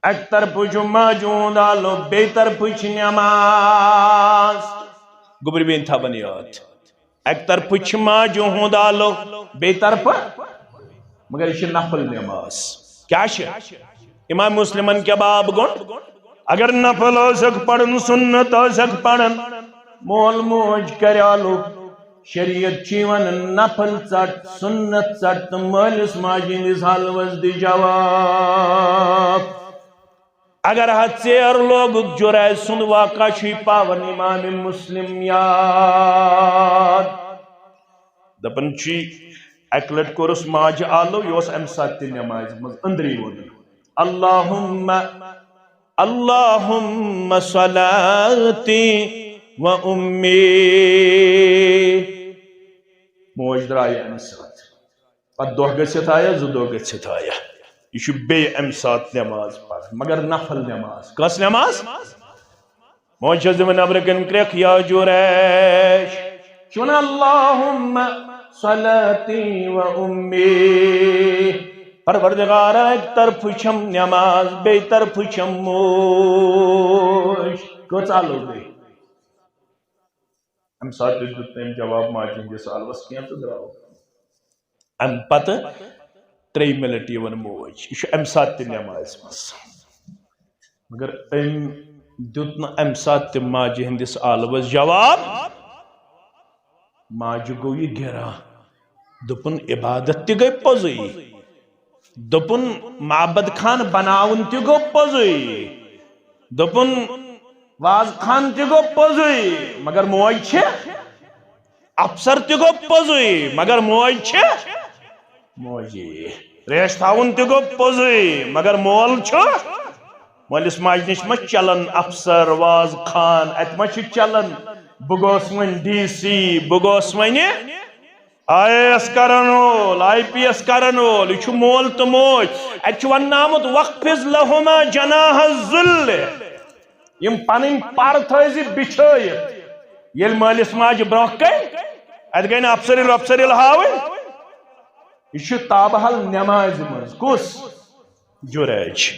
اکہِ طرفہٕ چھُ ماجہِ ہُنٛد آلو، بیٚیہِ طرفہٕ چھِ نٮ۪ماز۔ گوٚبرِ بیٚنہِ تھاوان یاد۔ اکہِ طرفہٕ چھِ ماجہِ ہُنٛد آلو، بیٚیہِ طرفہٕ، مگر یہِ چھِ نفل نٮ۪ماز۔ کیٛاہ چھِ؟ امام مسلمن کیٛاہ باب گوٚنڈ؟ اگر نفل ٲسکھ پران، سنت ٲسکھ پران، مول موج کرِ آلو۔ شریعت چھِ ونان نفل ژٹ، سنت ژٹ، تہٕ مٲلِس ماجہِ ہٕنٛدِس حالوس دِ جواب۔ اگر ہا ژیر لوگُکھ، جُریج سُنٛد واقعہ چھُے پاوان امام مسلم یاد۔ دپان چھُے، اکہِ لٹہِ کوٚرُس ماجہِ آلو، یہِ اوس امہِ ساتہٕ تہِ نمازِ منٛز أنٛدری ووٚنُن، "اللہم، اللہم صلاتی و امی۔" موج درٛایہِ امہِ ساتہٕ۔ پتہٕ دۄہ گٔژھِتھ آیا، زٕ دۄہ گٔژھِتھ آیا۔ یہِ چھُ بیٚیہِ اَمہِ ساتہٕ نٮ۪ماز پران، مگر نفل نٮ۪ماز۔ کۄس نٮ۪ماز؟ موج چھَس دِوان نٮ۪برٕ کَنۍ کرٛٮ۪کھ، یا جُریج۔ چھُنہٕ اللہم صلاتی و امی۔ پروردگارا، اَکہِ طرفہٕ چھَم نٮ۪ماز، بیٚیہِ طرفہٕ چھَم موج۔ کٔژ آلو گٔے؟ اَمہِ ساتہٕ تہِ دیُت نہٕ أمۍ جواب ماجہِ ہٕنٛدِس آلوَس کینٛہہ تہٕ درٛاو۔ اَمہِ پتہٕ ترٛیٚیِمہِ لٹہِ یِوان موج۔ یہِ چھُ اَمہِ ساتہٕ تہِ نٮ۪مازِ منٛز۔ مگر أمۍ دیُت نہٕ اَمہِ ساتہٕ تہِ ماجہِ ہٕنٛدِس آلوَس جواب۔ ماجہِ گوٚو یہِ گِران۔ دوٚپُن، عبادت تہِ گٔے پوٚزُے۔ دوٚپُن، معبد خان بناوُن تہِ گوٚو پوٚزُے۔ دوٚپُن، واز خان تہِ گوٚو پوٚزُے، مگر موج چھِ۔ افسر تہِ گوٚو پوٚزُے، مگر موج چھِ موجی۔ ریش تھاوُن تہِ گوٚو پوٚزُے، مگر مول چھُ۔ مٲلِس ماجہِ نِش ما چلان افسر، واز خان، اتہِ ما چھُ چلان، بہٕ گوس وۄنۍ ڈی سی، بہٕ گوس وۄنۍ آئی اے ایس کرن وول، آئی پی ایس کرن وول، یہِ چھُ مول تہٕ موج۔ اتہِ چھُ وننہٕ آمُت، "وَخْفِضْ لَهُمَا جَنَاحَ الذُّلِّ۔" یِم پنٕنۍ پر تھٲیزِ بِچھٲیِتھ۔ ییٚلہِ مٲلِس ماجہِ برونٛہہ کَنۍ، اَتہِ گٔے نہٕ افسری لۄفسری ہاوٕنۍ۔ یہِ چھُ تابہل نٮ۪مازِ منٛز۔ کُس؟ جُریج۔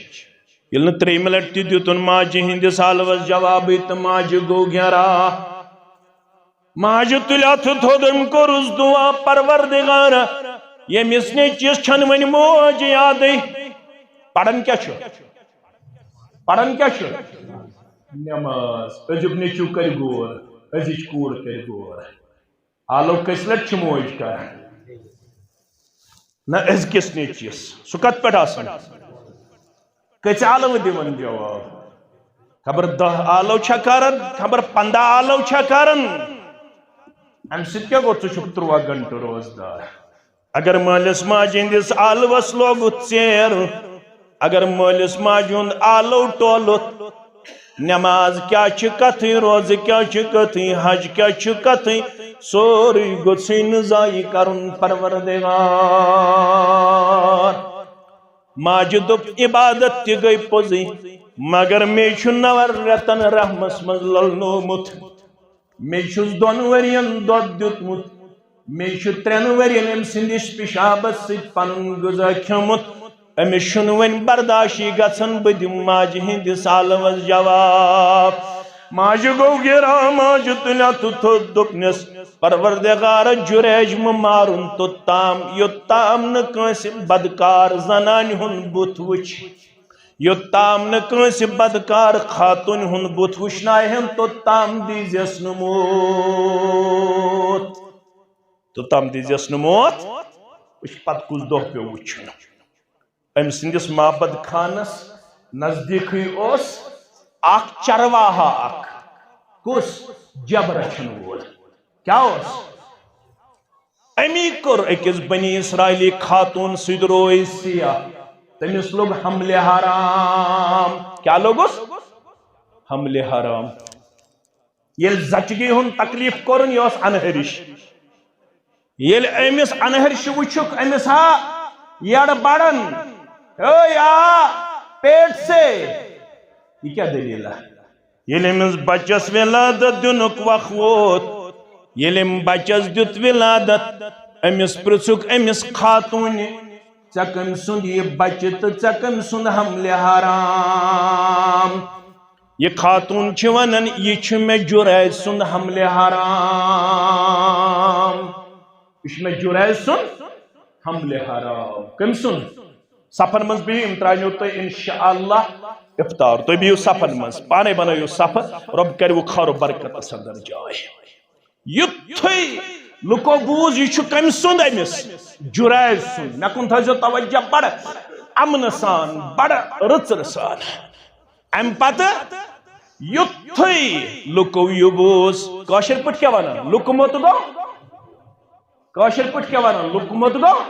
ییٚلہِ نہٕ ترٛیٚیِمہِ لٹہِ تہِ دیُتُن ماجہِ ہِنٛدِس حالوَس جوابٕے تہٕ ماجہِ گوٚو گیرا۔ ماجہِ تُلۍ اَتھٕ تھوٚد، أمۍ کوٚرُس دُعا، پروردگارا، ییٚمِس نیٚچوِس چھَنہٕ وۄنۍ موج یادٕے، پران کیٛاہ چھُ؟ پران کیٛاہ چھُ؟ نٮ۪ماز۔ أزیُک نیٚچوٗ کَرِ غور، أزِچ کوٗر کَرِ غور۔ آلو کٔژِ لَٹہِ چھِ موج کران؟ نہ أزکِس نیٚچوِس۔ سُہ کَتھ پٮ۪ٹھ آسان؟ کٔژِ آلوٕ دِوان جواب؟ خبر دَہ آلو چھا کران، خبر پنٛداہ آلو چھا کران۔ اَمہِ سۭتۍ کیٛاہ گوٚو؟ ژٕ چھُکھ تُرٛواہ گھنٹہٕ روزدار۔ اگر مٲلِس ماجہِ ہٕنٛدِس آلوَس لوگُتھ ژیر، اگر مٲلِس ماجہِ ہُنٛد آلو ٹولُتھ، نماز کیٛاہ چھِ کتھٕے، روزٕ کیٛاہ چھِ کتھٕے، حج کیٛاہ چھِ کتھٕے، سورُے گوٚژھُے نہٕ ضایع کرُن پروردگار۔ ماجہِ دوٚپ، عبادت تہِ گٔے پوٚزٕے، مگر مے چھُ نَوَن رٮ۪تن رحمس منٛز للنومُت۔ مے چھُس دۄن ؤرین دۄد دیُتمُت، مے چھُ ترٛٮ۪ن ؤرین أمۍ سٕنٛدِس پِشابس سۭتۍ پنُن غذا کھیوٚمُت، أمِس چھُنہٕ وۄنۍ برداشی گژھان، بہٕ دِمہٕ ماجہِ ہٕنٛدِس آلوس جواب۔ ماجہِ گوٚو گِرا، ماجہِ تُلۍ اَتھٕ تھوٚد، دوٚپنس، پروردگارا، جُریج مہٕ مارُن توٚتام، یوٚتام نہٕ کٲنٛسہِ بدکار زنانہِ ہُنٛد بُتھ وٕچھِ۔ یوٚتام نہٕ کٲنٛسہِ بدکار خاتوٗنہِ ہُنٛد بُتھ وٕچھناوِ ہن، توٚتام دیٖزٮ۪س نہٕ موت۔ توٚتام دیٖزٮ۪س نہٕ موت۔ وٕچھ، پتہٕ کُس دۄہ پیوٚو وٕچھُن۔ أمۍ سٕنٛدِس معبد خانس نزدیٖکھٕے اوس اکھ چرواہا اکھ۔ کُس؟ جب رچھن وول۔ کیٛاہ اوس؟ أمی کوٚر أکِس بنی اسرائیلی خاتوٗن سۭتۍ روے سیاہ۔ تٔمِس لوٚگ حملہِ حرام۔ کیٛاہ لوٚگُس؟ حملہِ حرام۔ ییٚلہِ زچگی ہُنٛد تکلیف کوٚرُن، یہِ اوس انہرِش۔ ییٚلہِ أمِس انہرِشہِ وٕچھُکھ، أمِس ہا یَڑ بڑان، "اے آ، پیٹ سے"، یہِ کیٛاہ دٔلیٖلہ؟ ییٚلہِ أمِس بچس ولادت دِنُک وق ووت، ییٚلہِ أمۍ بچس دیُت ولادت، أمِس پرژھُکھ أمِس خاتوٗنہِ، "ژےٚ کٔمۍ سُنٛد یہِ بچہٕ تہٕ ژےٚ کٔمۍ سُنٛد حملہِ حرام؟" یہِ خاتوٗن چھِ ونان، "یہِ چھُ مےٚ جُریج سُنٛد حملہِ حرام، یہِ چھُ مےٚ جُریج سُنٛد حملہِ حرام۔" کٔمۍ سُنٛد؟ صفن منٛز بِہِو، یِم ترٛاونو تۄہہِ انشاءاللہ افطار۔ تُہۍ بِہِو صفن منٛز، پانے بنٲیِو صف، رۄب کرِ وُخار و برکتس اندر جاے۔ یُتھُے لُکو بوٗز، یہِ چھُ کٔمۍ سُنٛد؟ أمِس جُریج سُنٛد۔ مےٚ کُن تھٲیزیو توجہ بڑٕ امنہٕ سان، بڑٕ رٕژرٕ سان۔ امہِ پتہٕ یُتھُے لُکو یہِ بوٗز، کٲشِر پٲٹھۍ کیٛاہ ونان؟ لُکہٕ موٚت گوٚو۔ کٲشِر پٲٹھۍ کیٛاہ ونان؟ لُکہٕ موٚت گوٚو۔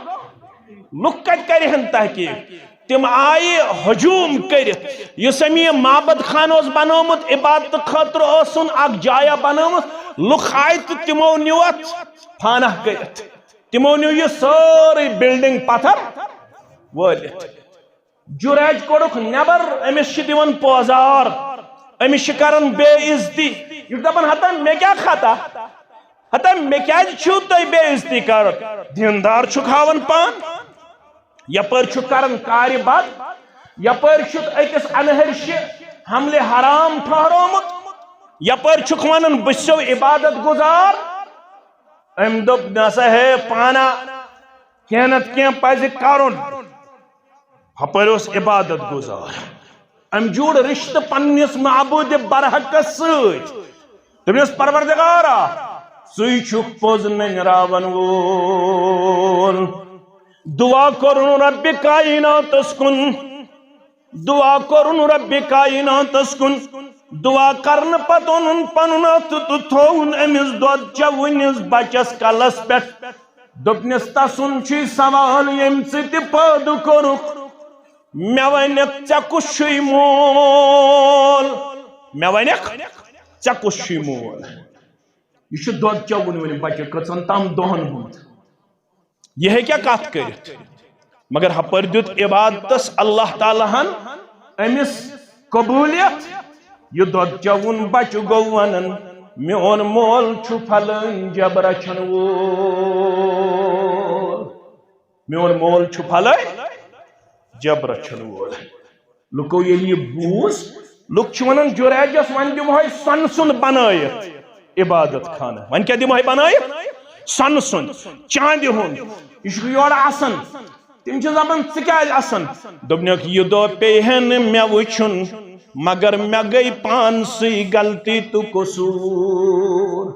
لُکھ کتہِ کرِہن تحقیق؟ تِم آیہِ ہجوم کٔرِتھ، یُس أمۍ یہِ معبد خانہٕ اوس بنومُت، عبادتہٕ خٲطرٕ اوسُن اکھ جایا بنٲومٕژ۔ لُکھ آیہِ تہٕ تِمو نیوٗ اتھ فانہ کٔرِتھ۔ تِمو نیوٗ یہِ سٲرٕے بلڈنگ پتھر وٲلِتھ۔ جُریج کوٚڑُکھ نٮ۪بر، أمِس چھِ دِوان پوزار، أمِس چھِ کران بے عزتی۔ یہِ چھُ دپان، "ہتا مےٚ کیٛاہ خطا؟ ہتا مےٚ کیٛازِ چھِو تُہۍ بے عزتی کران؟" دیندار چھُکھ ہاوان پان، یپٲرۍ چھُکھ کران کارِ بد، یپٲرۍ چھُکھ أکِس انہرشہِ حملہِ حرام ٹھہرومُت، یپٲرۍ چھُکھ ونان، "بہٕ چھُسو عبادت گزار۔" أمۍ دوٚپ، "مےٚ ہسا ہے پانہ کینٛہہ نتہٕ کینٛہہ پزِ کرُن۔" ہپٲرۍ اوس عبادت گزار۔ أمۍ جوڑ رشتہٕ پننِس معبود برحقس سۭتۍ۔ دوٚپنس، "پروردگارا، ژٕے چھُکھ پوٚز نٔنراون وول۔" دعا کوٚرُن رب کائناتس کُن، دعا کوٚرُن رب کائناتس کُن۔ دعا کرنہٕ پتہٕ اوٚنُن پنُن اتھٕ تہٕ تھووُن أمِس دۄد چووٕنِس بچس کلس پٮ۪ٹھ۔ دوٚپنس، "تسُنٛد چھُے سوال، ییٚمۍ ژٕ تہِ پٲدٕ کوٚرُکھ۔ مےٚ ونکھ، ژےٚ کُس چھُے مول؟ مےٚ ونکھ، ژےٚ کُس چھُے مول؟" یہِ چھُ دۄد چووُن وۄنۍ بچہِ کٔژن تام دۄہن ہُنٛد۔ یہِ ہیٚکیٛاہ کتھ کٔرِتھ؟ مگر ہپٲرۍ دیُت عبادتس اللہ تعالیٰ ہن أمِس قبولیت۔ یہِ دۄد چووُن بچہٕ گوٚو ونان، "میون مول چھُ فلٲنۍ جب رچھن وول، میون مول چھُ فلٲنۍ جب رچھن وول۔" لُکو ییٚلہِ یہِ بوٗز، لُکھ چھِ ونان، "جُریجس وۄنۍ دِمہوے سۄنہٕ سُنٛد بنٲیِتھ۔" عبادت خانہٕ۔ وۄنۍ کیٛاہ دِمہٕ ہاے بنٲیِتھ؟ سۄنہٕ سُنٛد، چاندِ ہُنٛد۔ یہِ چھُ یورٕ آسان۔ تِم چھِ دَپان، "ژٕ کیٛازِ اَسان؟" دوٚپنَکھ، "یہِ دۄہ پیٚیہِ ہا نہٕ مےٚ وٕچھُن، مگر مےٚ گٔے پانسٕے غلطی تہٕ قصوٗر۔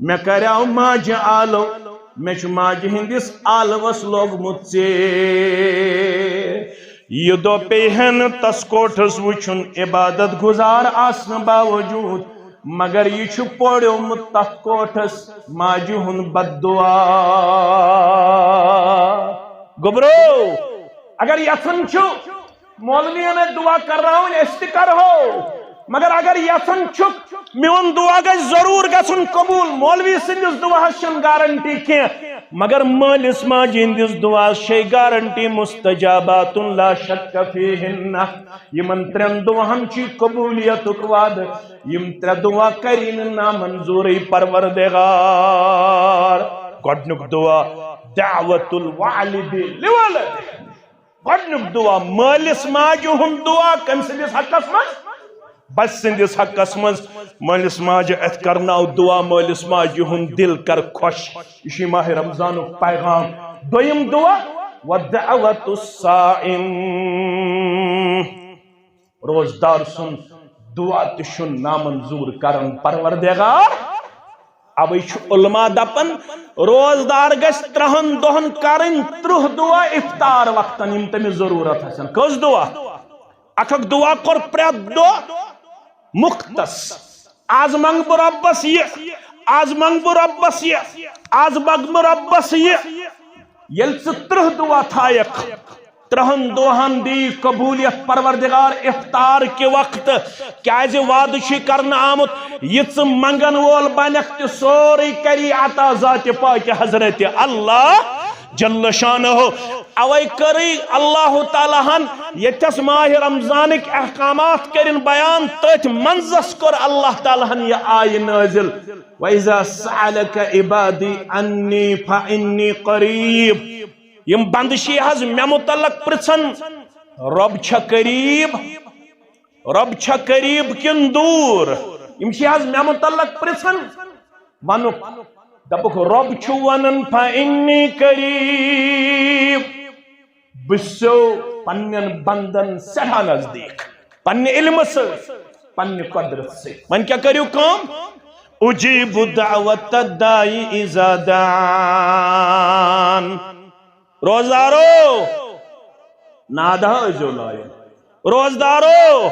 مےٚ کریٛاو ماجہِ آلو، مےٚ چھُ ماجہِ ہٕنٛدِس آلوَس لوگمُت ژیر۔ یہِ دۄہ پیٚیہِ ہا نہٕ تَس کوٹھَس وٕچھُن، عبادت گُزار آسنہٕ باوجوٗد، مگر یہِ چھُ پوریومُت تَتھ کوٹھَس ماجہِ ہُنٛد بددُعا۔" گوٚبرو، اگر یژھان چھُ مولوین اتھۍ دعا کرناوٕنۍ، أسۍ تہِ کرہو، مگر اگر یژھان چھُکھ میون دعا گژھِ ضروٗر گژھُن قبوٗل، مولوی سٕنٛدِس دعاہس چھنہٕ گارنٹی کینٛہہ، مگر مٲلِس ماجہِ ہٕنٛدِس دعاہس چھے گارنٹی، مستجابات لا شک فیہن۔ یِمن ترٛٮ۪ن دعاہن چھُ قبوٗلیتُک وعدٕ۔ یِم ترٛےٚ دعا کری نہٕ نامنظوٗرٕے پروردگار۔ گۄڈنیُک دعا، دعوت الوالد لولده۔ گۄڈنیُک دعا، مٲلِس ماجہِ ہُنٛد دعا۔ کٔمۍ سٕنٛدِس حقس منٛز؟ بچہٕ سٕنٛدِس حقس منٛز۔ مٲلِس ماجہِ اَتھِ کرناو دعا، مٲلِس ماجہِ ہُنٛد دِل کر خۄش۔ یہِ چھُ ماہِ رمضانُک پیغام۔ دوٚیِم دعا، ودعوت الصائم۔ روزدار سُنٛد دعا تہِ چھُنہٕ نامنظوٗر کران پروردگار۔ اوے چھُ علماء دپان، روزدار گژھِ ترٛہن دۄہن کرٕنۍ ترٕٛہ دعا افطار وقتن، یِم تٔمِس ضروٗرت آسن۔ کٔژ دعا؟ اکھ اکھ دعا کوٚر پرٛٮ۪تھ دۄہ مختص۔ از منٛگہٕ بہٕ رۄبس یہِ، از منٛگہٕ بہٕ رۄبس یہِ، از منٛگہٕ بہٕ رۄبس یہِ۔ ییٚلہِ ژٕ ترٕٛہ دعا تھایکھ، ترٛہن دۄہن دی قبولیت پروردگار افطار کہِ وقتہٕ، کیازِ وعدٕ چھُے کرنہٕ آمُت، یہِ ژٕ منگن وول بنکھ تہِ سورُے کری عطا ذاتِ پاکہِ حضرت اللہ جل شانہ۔ اوے کٔرٕے اللہ تعالیٰ ہن ییٚتھس ماہِ رمضانٕکۍ احکامات کٔرِن بیان، تٔتھۍ منٛزس کوٚر اللہ تعالیٰ ہن یہِ آیہِ نٲزِل، وَإِذَا سَأَلَكَ عِبَادِي عَنِّي فَإِنِّي قَرِيبٌ۔ یِم بندٕ چھِ حظ مےٚ متعلق پرژھان، رۄب چھا قریب؟ رۄب چھا قریب کِنہٕ دوٗر؟ یِم چھِ حظ مےٚ متعلق پرژھان؟ ونُکھ، دپُکھ، رۄب چھُ ونان، فَإِنِّي قَرِيبٌ۔ بہٕ چھُسو پننٮ۪ن بندن سٮ۪ٹھاہ نزدیٖک، پننہِ علمہٕ سۭتۍ، پننہِ قۄدرت سۭتۍ۔ وۄنۍ کیٛاہ کٔرِو کٲم؟ اجیب دعوت الداعی اذا دعان۔ روزدارو، ناد ہا ٲسۍزیو لایان۔ روزدارو،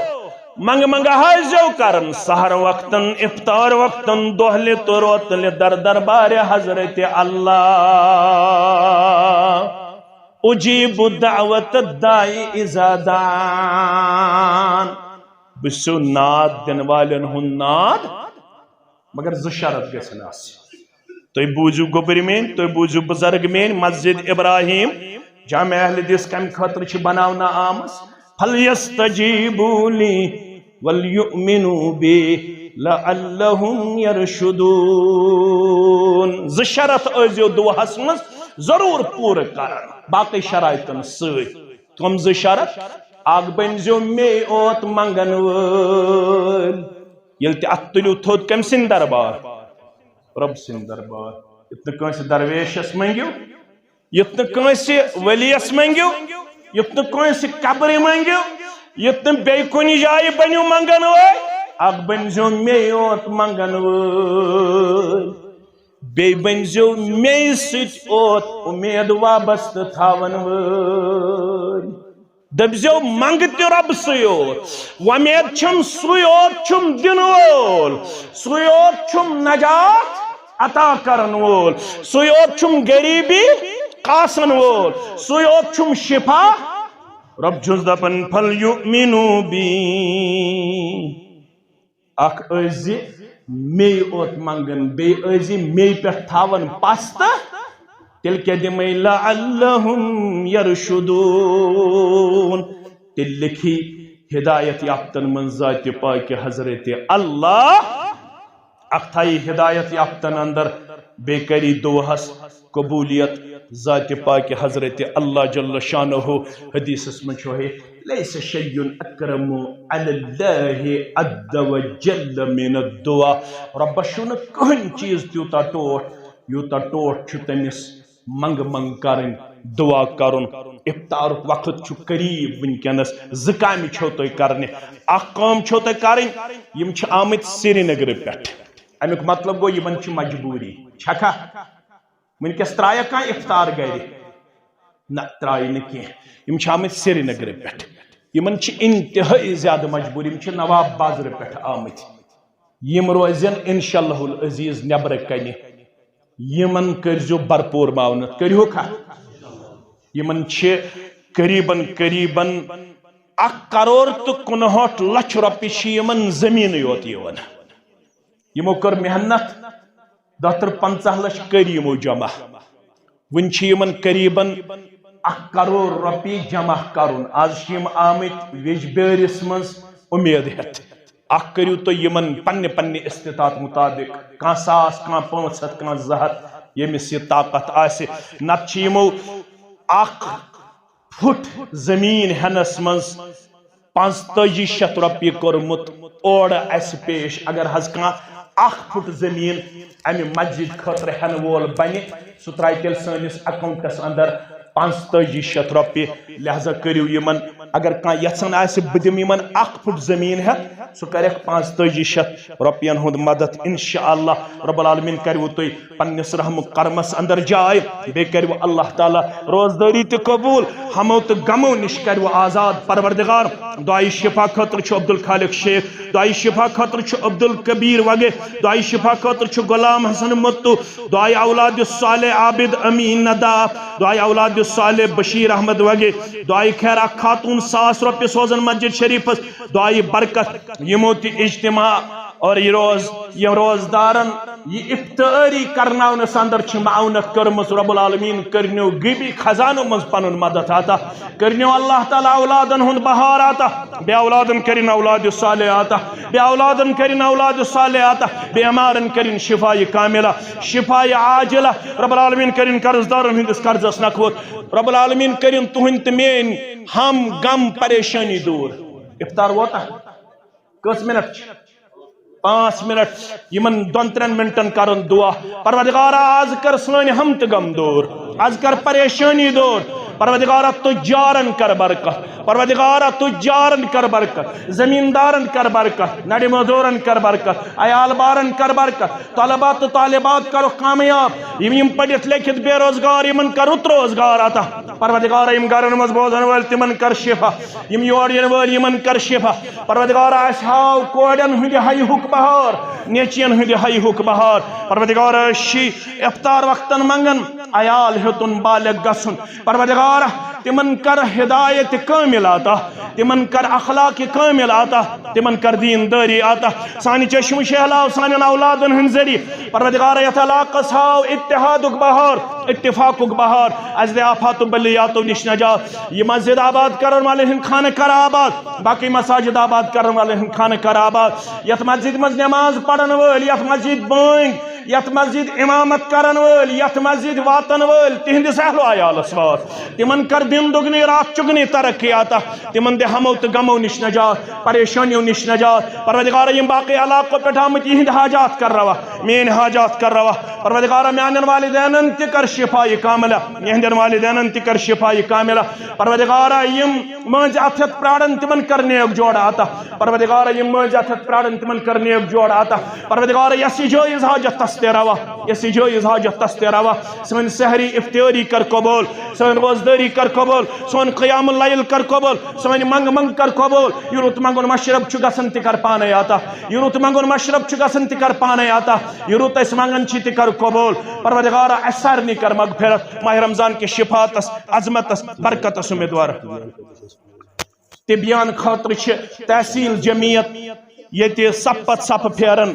منگہٕ منگہٕ ہا ٲسۍزیو کران، سحر وقتن، افطار وقتن، دۄہلہِ تہٕ روتلہِ در دربارِ حضرت اللہ۔ اجیب دعوت الداعی اذا دعان۔ بہٕ چھُسو ناد دِنہٕ والٮ۪ن ہُنٛد ناد، مگر زٕ شرط گژھن آسٕنۍ۔ تُہۍ بوٗزِو گوٚبرۍ میٲنۍ، تُہۍ بوٗزِو بُزرگ میٲنۍ، مسجد ابراہیم جامع اہل حدیث کمہِ خٲطرٕ چھِ بناونہٕ آمٕژ؟ فَلْيَسْتَجِيبُوا لِي وَلْيُؤْمِنُوا بِي لَعَلَّهُمْ يَرْشُدُونَ۔ زٕ شرط ٲسۍزیو دُعاہس منٛز ضروٗر پوٗرٕ کران، باقٕے شرائطن سۭتۍ۔ کم زٕ شرط؟ اکھ بٔنۍزیو مے اوت منگن وٲلۍ۔ ییٚلہِ تہِ اتھ تُلِو تھوٚد، کٔمۍ سٕنٛدۍ دربار؟ رۄب سٕنٛدۍ دربار۔ یُتھ نہٕ کٲنٛسہِ درویشس منٛگِو، یُتھ نہٕ کٲنٛسہِ ؤلیَس منٛگِو، یُتھ نہٕ کٲنٛسہِ قبرِ منٛگِو، یُتھ نہٕ بیٚیہِ کُنہِ جایہِ بٔنِو منگن وٲلۍ، اکھ بٔنۍزیو مے اوت منگن وٲلۍ۔ بیٚیہِ بٔنۍزیو مے سۭتۍ اوت اُمید وابستہٕ تھاون وٲلۍ۔ دٔپۍزیو، منٛگہٕ تہِ رۄب سٕے یوت، وۄمید چھم سُے یوت چھُم دِنہٕ وول، سُے یوت چھُم نجات عطا کرن وول، سُے یوت چھُم غریبی کاسن وول، سُے یوت چھُم شفا۔ رۄب چھُس دپان، فَلْيُؤْمِنُوا بِي۔ اکھ ٲسۍ زِ مے اوت منگان، بیٚیہِ ٲسۍ زِ مے پٮ۪ٹھ تھاوان پستہٕ، تیٚلہِ کیٛاہ دِمے؟ لَعَلَّهُمْ يَرْشُدُونَ۔ تیٚلہِ لیکھی ہدایت یافتن منٛز ذاتِ پاکہِ حضرت اللہ۔ اکھ تھایی ہدایت یافتن اندر، بیٚیہِ کری دعاہس قبولیت۔ ذاتِ پاکہِ حضرت اللہ جل شانہ حدیثس منٛز چھُ ہے، ليس شيء أكرم على الله عز وجل من الدعاء۔ رۄبس چھُنہٕ کٕہٕنۍ چیٖز تیوٗتاہ ٹوٹھ، یوٗتاہ ٹوٹھ چھُ تٔمِس منٛگہٕ منٛگہٕ کرٕنۍ، دُعا کرُن۔ افطارُک وقت چھُ قریب وٕنکیٚنس، زٕ کامہِ چھو تۄہہِ کرنہِ۔ اکھ کٲم چھو تۄہہِ کرٕنۍ، یِم چھِ آمٕتۍ سرینگرٕ پٮ۪ٹھ۔ امیُک مطلب گوٚو، یِمن چھِ مجبوٗری۔ چھکھا؟ وٕنکیٚس ترٛایہ کانٛہہ افطار گرِ؟ نہ، ترٛایہِ نہٕ کینٛہہ۔ یِم چھِ آمٕتۍ سرینگرٕ پٮ۪ٹھ۔ یِمن چھِ انتہٲئی زیادٕ مجبوٗری۔ یِم چھِ نواب بازرٕ پٮ۪ٹھ آمٕتۍ۔ یِم روزن انشاءاللہ العزیز نیبرٕ کنہِ۔ یِمن کٔرزیو بھرپوٗر معاونت۔ کٔرِہُکھ ہا؟ یِمن چھِ قریباً، قریباً اکھ کرور تہٕ کُنہٲٹھ لچھ رۄپیہِ چھِ یِمن زٔمیٖنٕے یوت یِوان۔ یِمو کٔر محنت، دَہ تہٕ پنٛژاہ لچھ کٔرۍ یِمو جمع۔ وٕنہِ چھِ یِمن قریباً اکھ کرور رۄپیہِ جمع کرُن۔ آز چھِ یِم آمٕتۍ ویٚجبیٲرِس منٛز اُمید ہٮ۪تھ۔ اکھ کٔرِو تُہۍ یِمن پننہِ پننہِ استطاعت مطابق، کانٛہہ ساس، کانٛہہ پانٛژھ ہتھ، کانٛہہ زٕ ہتھ، ییٚمِس یہِ طاقت آسہِ۔ نتہٕ چھِ یِمو اکھ فُٹ زٔمیٖن ہٮ۪نس منٛز پانٛژتٲجی شیٚتھ رۄپیہِ کوٚرمُت اورٕ اَسہِ پیش۔ اگر حظ کانٛہہ اکھ فُٹ زٔمیٖن اَمہِ مسجد خٲطرٕ ہٮ۪نہٕ وول بنہِ، سُہ ترٛایہِ تیٚلہِ سٲنِس اکاؤنٹس اندر پانٛژتٲجی شیٚتھ رۄپیہِ۔ لہذا کٔرِو یِمن، اگر کانٛہہ یژھان آسہِ بہٕ دِمہٕ یِمن اکھ فُٹ زٔمیٖن ہٮ۪تھ، سُہ کرٮ۪کھ پانٛژتٲجی شیٚتھ رۄپین ہُنٛد مدد۔ انشاءاللہ رب العالمین کرِوٕ تُہۍ پننِس رحم و کرمس اندر جاے، بیٚیہِ کرِوٕ اللہ تعالیٰ روزدٲری تہِ قبول، ہمو تہٕ غمو نِش کرِوٕ آزاد۔ پروردگار، دعائے شفا خٲطرٕ چھُ عبدالخالق شیخ، دعائے شفا خٲطرٕ چھُ عبدالکبیر وگے، دعائے شفا خٲطرٕ چھُ غلام حسن متو، دعائے اولاد صالح عابد امین ندا، دعائے اولاد صالح بشیر احمد وگے، دعائے خیرہ خاتون ساس رۄپیہِ سوزن مسجد شریفس، دعائے برکت۔ یِمو تہِ اجتماع اور یہِ روز، یہِ روزدارن یہِ افطاری کرناونس اندر چھِ معاونت کٔرمٕژ۔ رب العالمین کٔرنیو غیبی خزانو منٛز پنُن مدد عطا، کٔرنیو اللہ تعالیٰ اولادن ہُنٛد بہار عطا، بے اولادن کٔرِن اولاد صالح عطا، بے اولادن کٔرِن اولاد صالح عطا، بیمارن کٔرِن شفا کاملہ، شفا عاجلہ۔ رب العالمین کٔرِن قرض دارن ہٕنٛدِس قرضس نکھوت۔ رب العالمین کٔرِن تُہنٛدۍ تہٕ میٲنۍ ہم غم پریشانی دور۔ افطار ووتا؟ کٔژ منٹ چھِ؟ پانٛژھ منٹ۔ یِمن دۄن ترٛٮ۪ن منٹن کرن دعا۔ پروردگارا، آز کر سٲنۍ ہم تہٕ غم دور، آز کر پریشانی دور۔ پروردگارا، تجارن کر برکت۔ پروردگارا، تجارن کر برکت، زمیندارن کر برکت، نڑِ مزدورن کر برکت، عیال بارن کر برکت، طلبہ تہٕ طالبات کرُکھ کامیاب۔ یِم، یِم پٔرِتھ لیکھِتھ بے روزگار، یِمن کر رُت روزگار عطا۔ پروردگارا، یِم گرن منٛز بوزن وٲلۍ، تِمن کر شفا۔ یِم یور یِنہٕ وٲلۍ، یِمن کر شفا۔ پروردگارا، اَسہِ ہاو کورٮ۪ن ہٕنٛدِ حیہُک بہار، نیچین ہٕنٛدِ حیہُک بہار۔ پروردگارا، أسۍ چھِ افطار وقتن منٛگان، عیال ہیوٚتُن، بالغ گژھُن۔ پروردگارا، تِمن کر ہدایت کامل عطا، تِمن کر اخلاق کامل عطا، تِمن کر دینداری عطا۔ سانہِ چشمہٕ شہلاو سانٮ۪ن اولادن ہٕنٛدۍ ذٔریعہٕ۔ پروردگارا، یتھ علاقس ہاو اتحادُک بہار، اتفاقُک بہار۔ اَسہِ دِ آفات و بلیاتو نِش نجات۔ یہِ مسجد آباد کرن والٮ۪ن ہٕنٛدۍ خانہٕ کر آباد، باقٕے مساجد آباد کرن والٮ۪ن ہٕنٛدۍ خانہٕ کر آباد۔ یتھ مسجد منٛز نماز پرن وٲلۍ، یتھ مسجد بٲنۍ، یتھ مسجد امامت کرن وٲلۍ، یتھ مسجد واتن وٲلۍ، تِہنٛدِس اہل و عیالس وات۔ تِمن کر دِن دُگنی راتھ چُگنی ترقی عطا۔ تِمن دِ ہمو تہٕ غمو نِش نجات، پریشٲنیو نِش نجات۔ پروردگارا، یِم باقٕے علاقو پٮ۪ٹھ آمٕتۍ، یِہنٛدۍ حاجات کر روا، میٲنۍ حاجات کر روا۔ پروردگارا، میانٮ۪ن والدینن تہِ کر شفا کاملہ، یِہنٛدٮ۪ن والدینن تہِ کر شفا کاملہ۔ پروردگارا، یِم مٲنٛزِ اتھ ہٮ۪تھ پرارن، تِمن کر نیک جوڑ عطا۔ پروردگارا، یِم مٲنٛزِ اتھ ہٮ۪تھ پرارن، تِمن کر نیک جوڑ عطا۔ پروردگارا، یۄس یہِ جٲیز حاجت تس تہِ روا، یۄس یہِ جٲیز حاجت تس تہِ روا۔ سٲنۍ سحری افطاری کر قبول، سٲنۍ روزدٲری کر قبول، سون قیام اللیل کر قبول، سٲنۍ منٛگ منٛگ کر قبول۔ یہِ رُت منٛگُن مشرب چھُ گژھان، تہِ کر پانے عطا۔ یہِ رُت منٛگُن مشرب چھُ گژھان، تہِ کر پانے عطا۔ یہِ رُت أسۍ منٛگان چھِ، تہِ کر قبول۔ پروردگارا، اسہِ سارنٕے کر مغفرت۔ ماہ رمضان کہِ شفاعتس، عظمتس، برکتس امیدوار۔ تبیان خٲطرٕ چھِ تحصیل جمعیت ییٚتہِ صف پتہٕ صف پھیران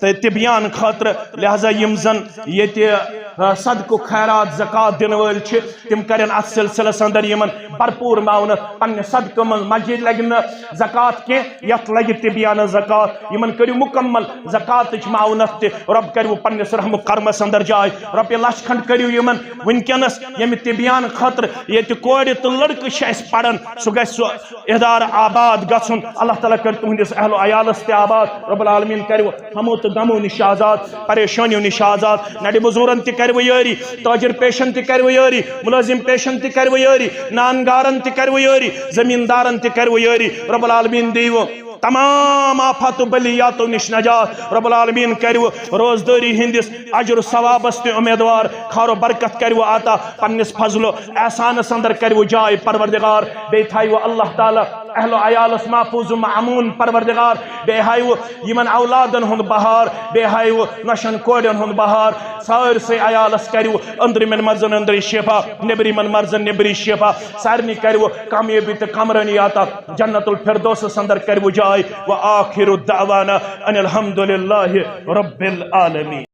تہٕ تبیان خٲطرٕ، لہذا یِم زن ییٚتہِ صدقہٕ خیرات زکوٰۃ دِنہٕ وٲلۍ چھِ، تِم کرن اتھ سلسلس اندر یِمن بھرپور معاونت۔ پننہِ صدقہٕ منٛز، مسجد لگہِ نہٕ زکوٰۃ کینٛہہ، یتھ لگہِ تبیانہ زکوٰۃ۔ یِمن کٔرِو مکمل زکوٰۃٕچ معاونت تہِ۔ رۄب کٔرِو پننِس رحم و کرمس اندر جاے۔ رۄپیہِ لچھ کھنڈ کٔرِو یِمن وٕنکیٚنس، ییٚمہِ تبیان خٲطرٕ ییٚتہِ کورِ تہٕ لڑکہٕ چھِ اَسہِ پران، سُہ گژھِ سُہ ادارٕ آباد گژھُن۔ اللہ تعالیٰ کٔرۍ تُہنٛدِس اہل و عیالس تہِ آباد۔ رب العالمین کٔرِو ہمو تہٕ غمو نِش آزاد، پریشٲنیو نِش آزاد۔ نڑِ مزورن تہِ کٔرِو یٲری، تاجر پیشن تہِ کٔرِو یٲری، ملٲزم پیشن تہِ کٔرِو یٲری، نان گارن تہِ کٔرِو یٲری، زمیٖندارن تہِ کٔرِو یٲری۔ رب العالمین دِیِو تمام آفات و بلیاتو نِش نجات۔ رب العالمین کٔرِو روزدٲری ہٕنٛدِس اجر و ثوابس تہِ امیدوار۔ خار و برکت کٔرِو عطا، پننِس فضل و احسانس اندر کٔرِو جاے پروردگار۔ بیٚیہِ تھایِو اللہ تعالیٰ اہل و عیالس محفوظ و مأمون پروردگار۔ بیٚیہِ ہایِو یِمن اولادن ہُنٛد بہار، بیٚیہِ ہایِو نۄشن کورٮ۪ن ہُنٛد بہار۔ سٲرسٕے عیالس کٔرِو أنٛدرِمٮ۪ن مرضن أنٛدری شفا، نیٚبرِمٮ۪ن مرضن نیٚبری شفا۔ سارنٕے کٔرِو کامیٲبی تہٕ کامرٲنی عطا۔ جنت الفردوسس اندر کٔرِو جاے۔ وآخر دعوانا ان الحمد للہ رب العالمین۔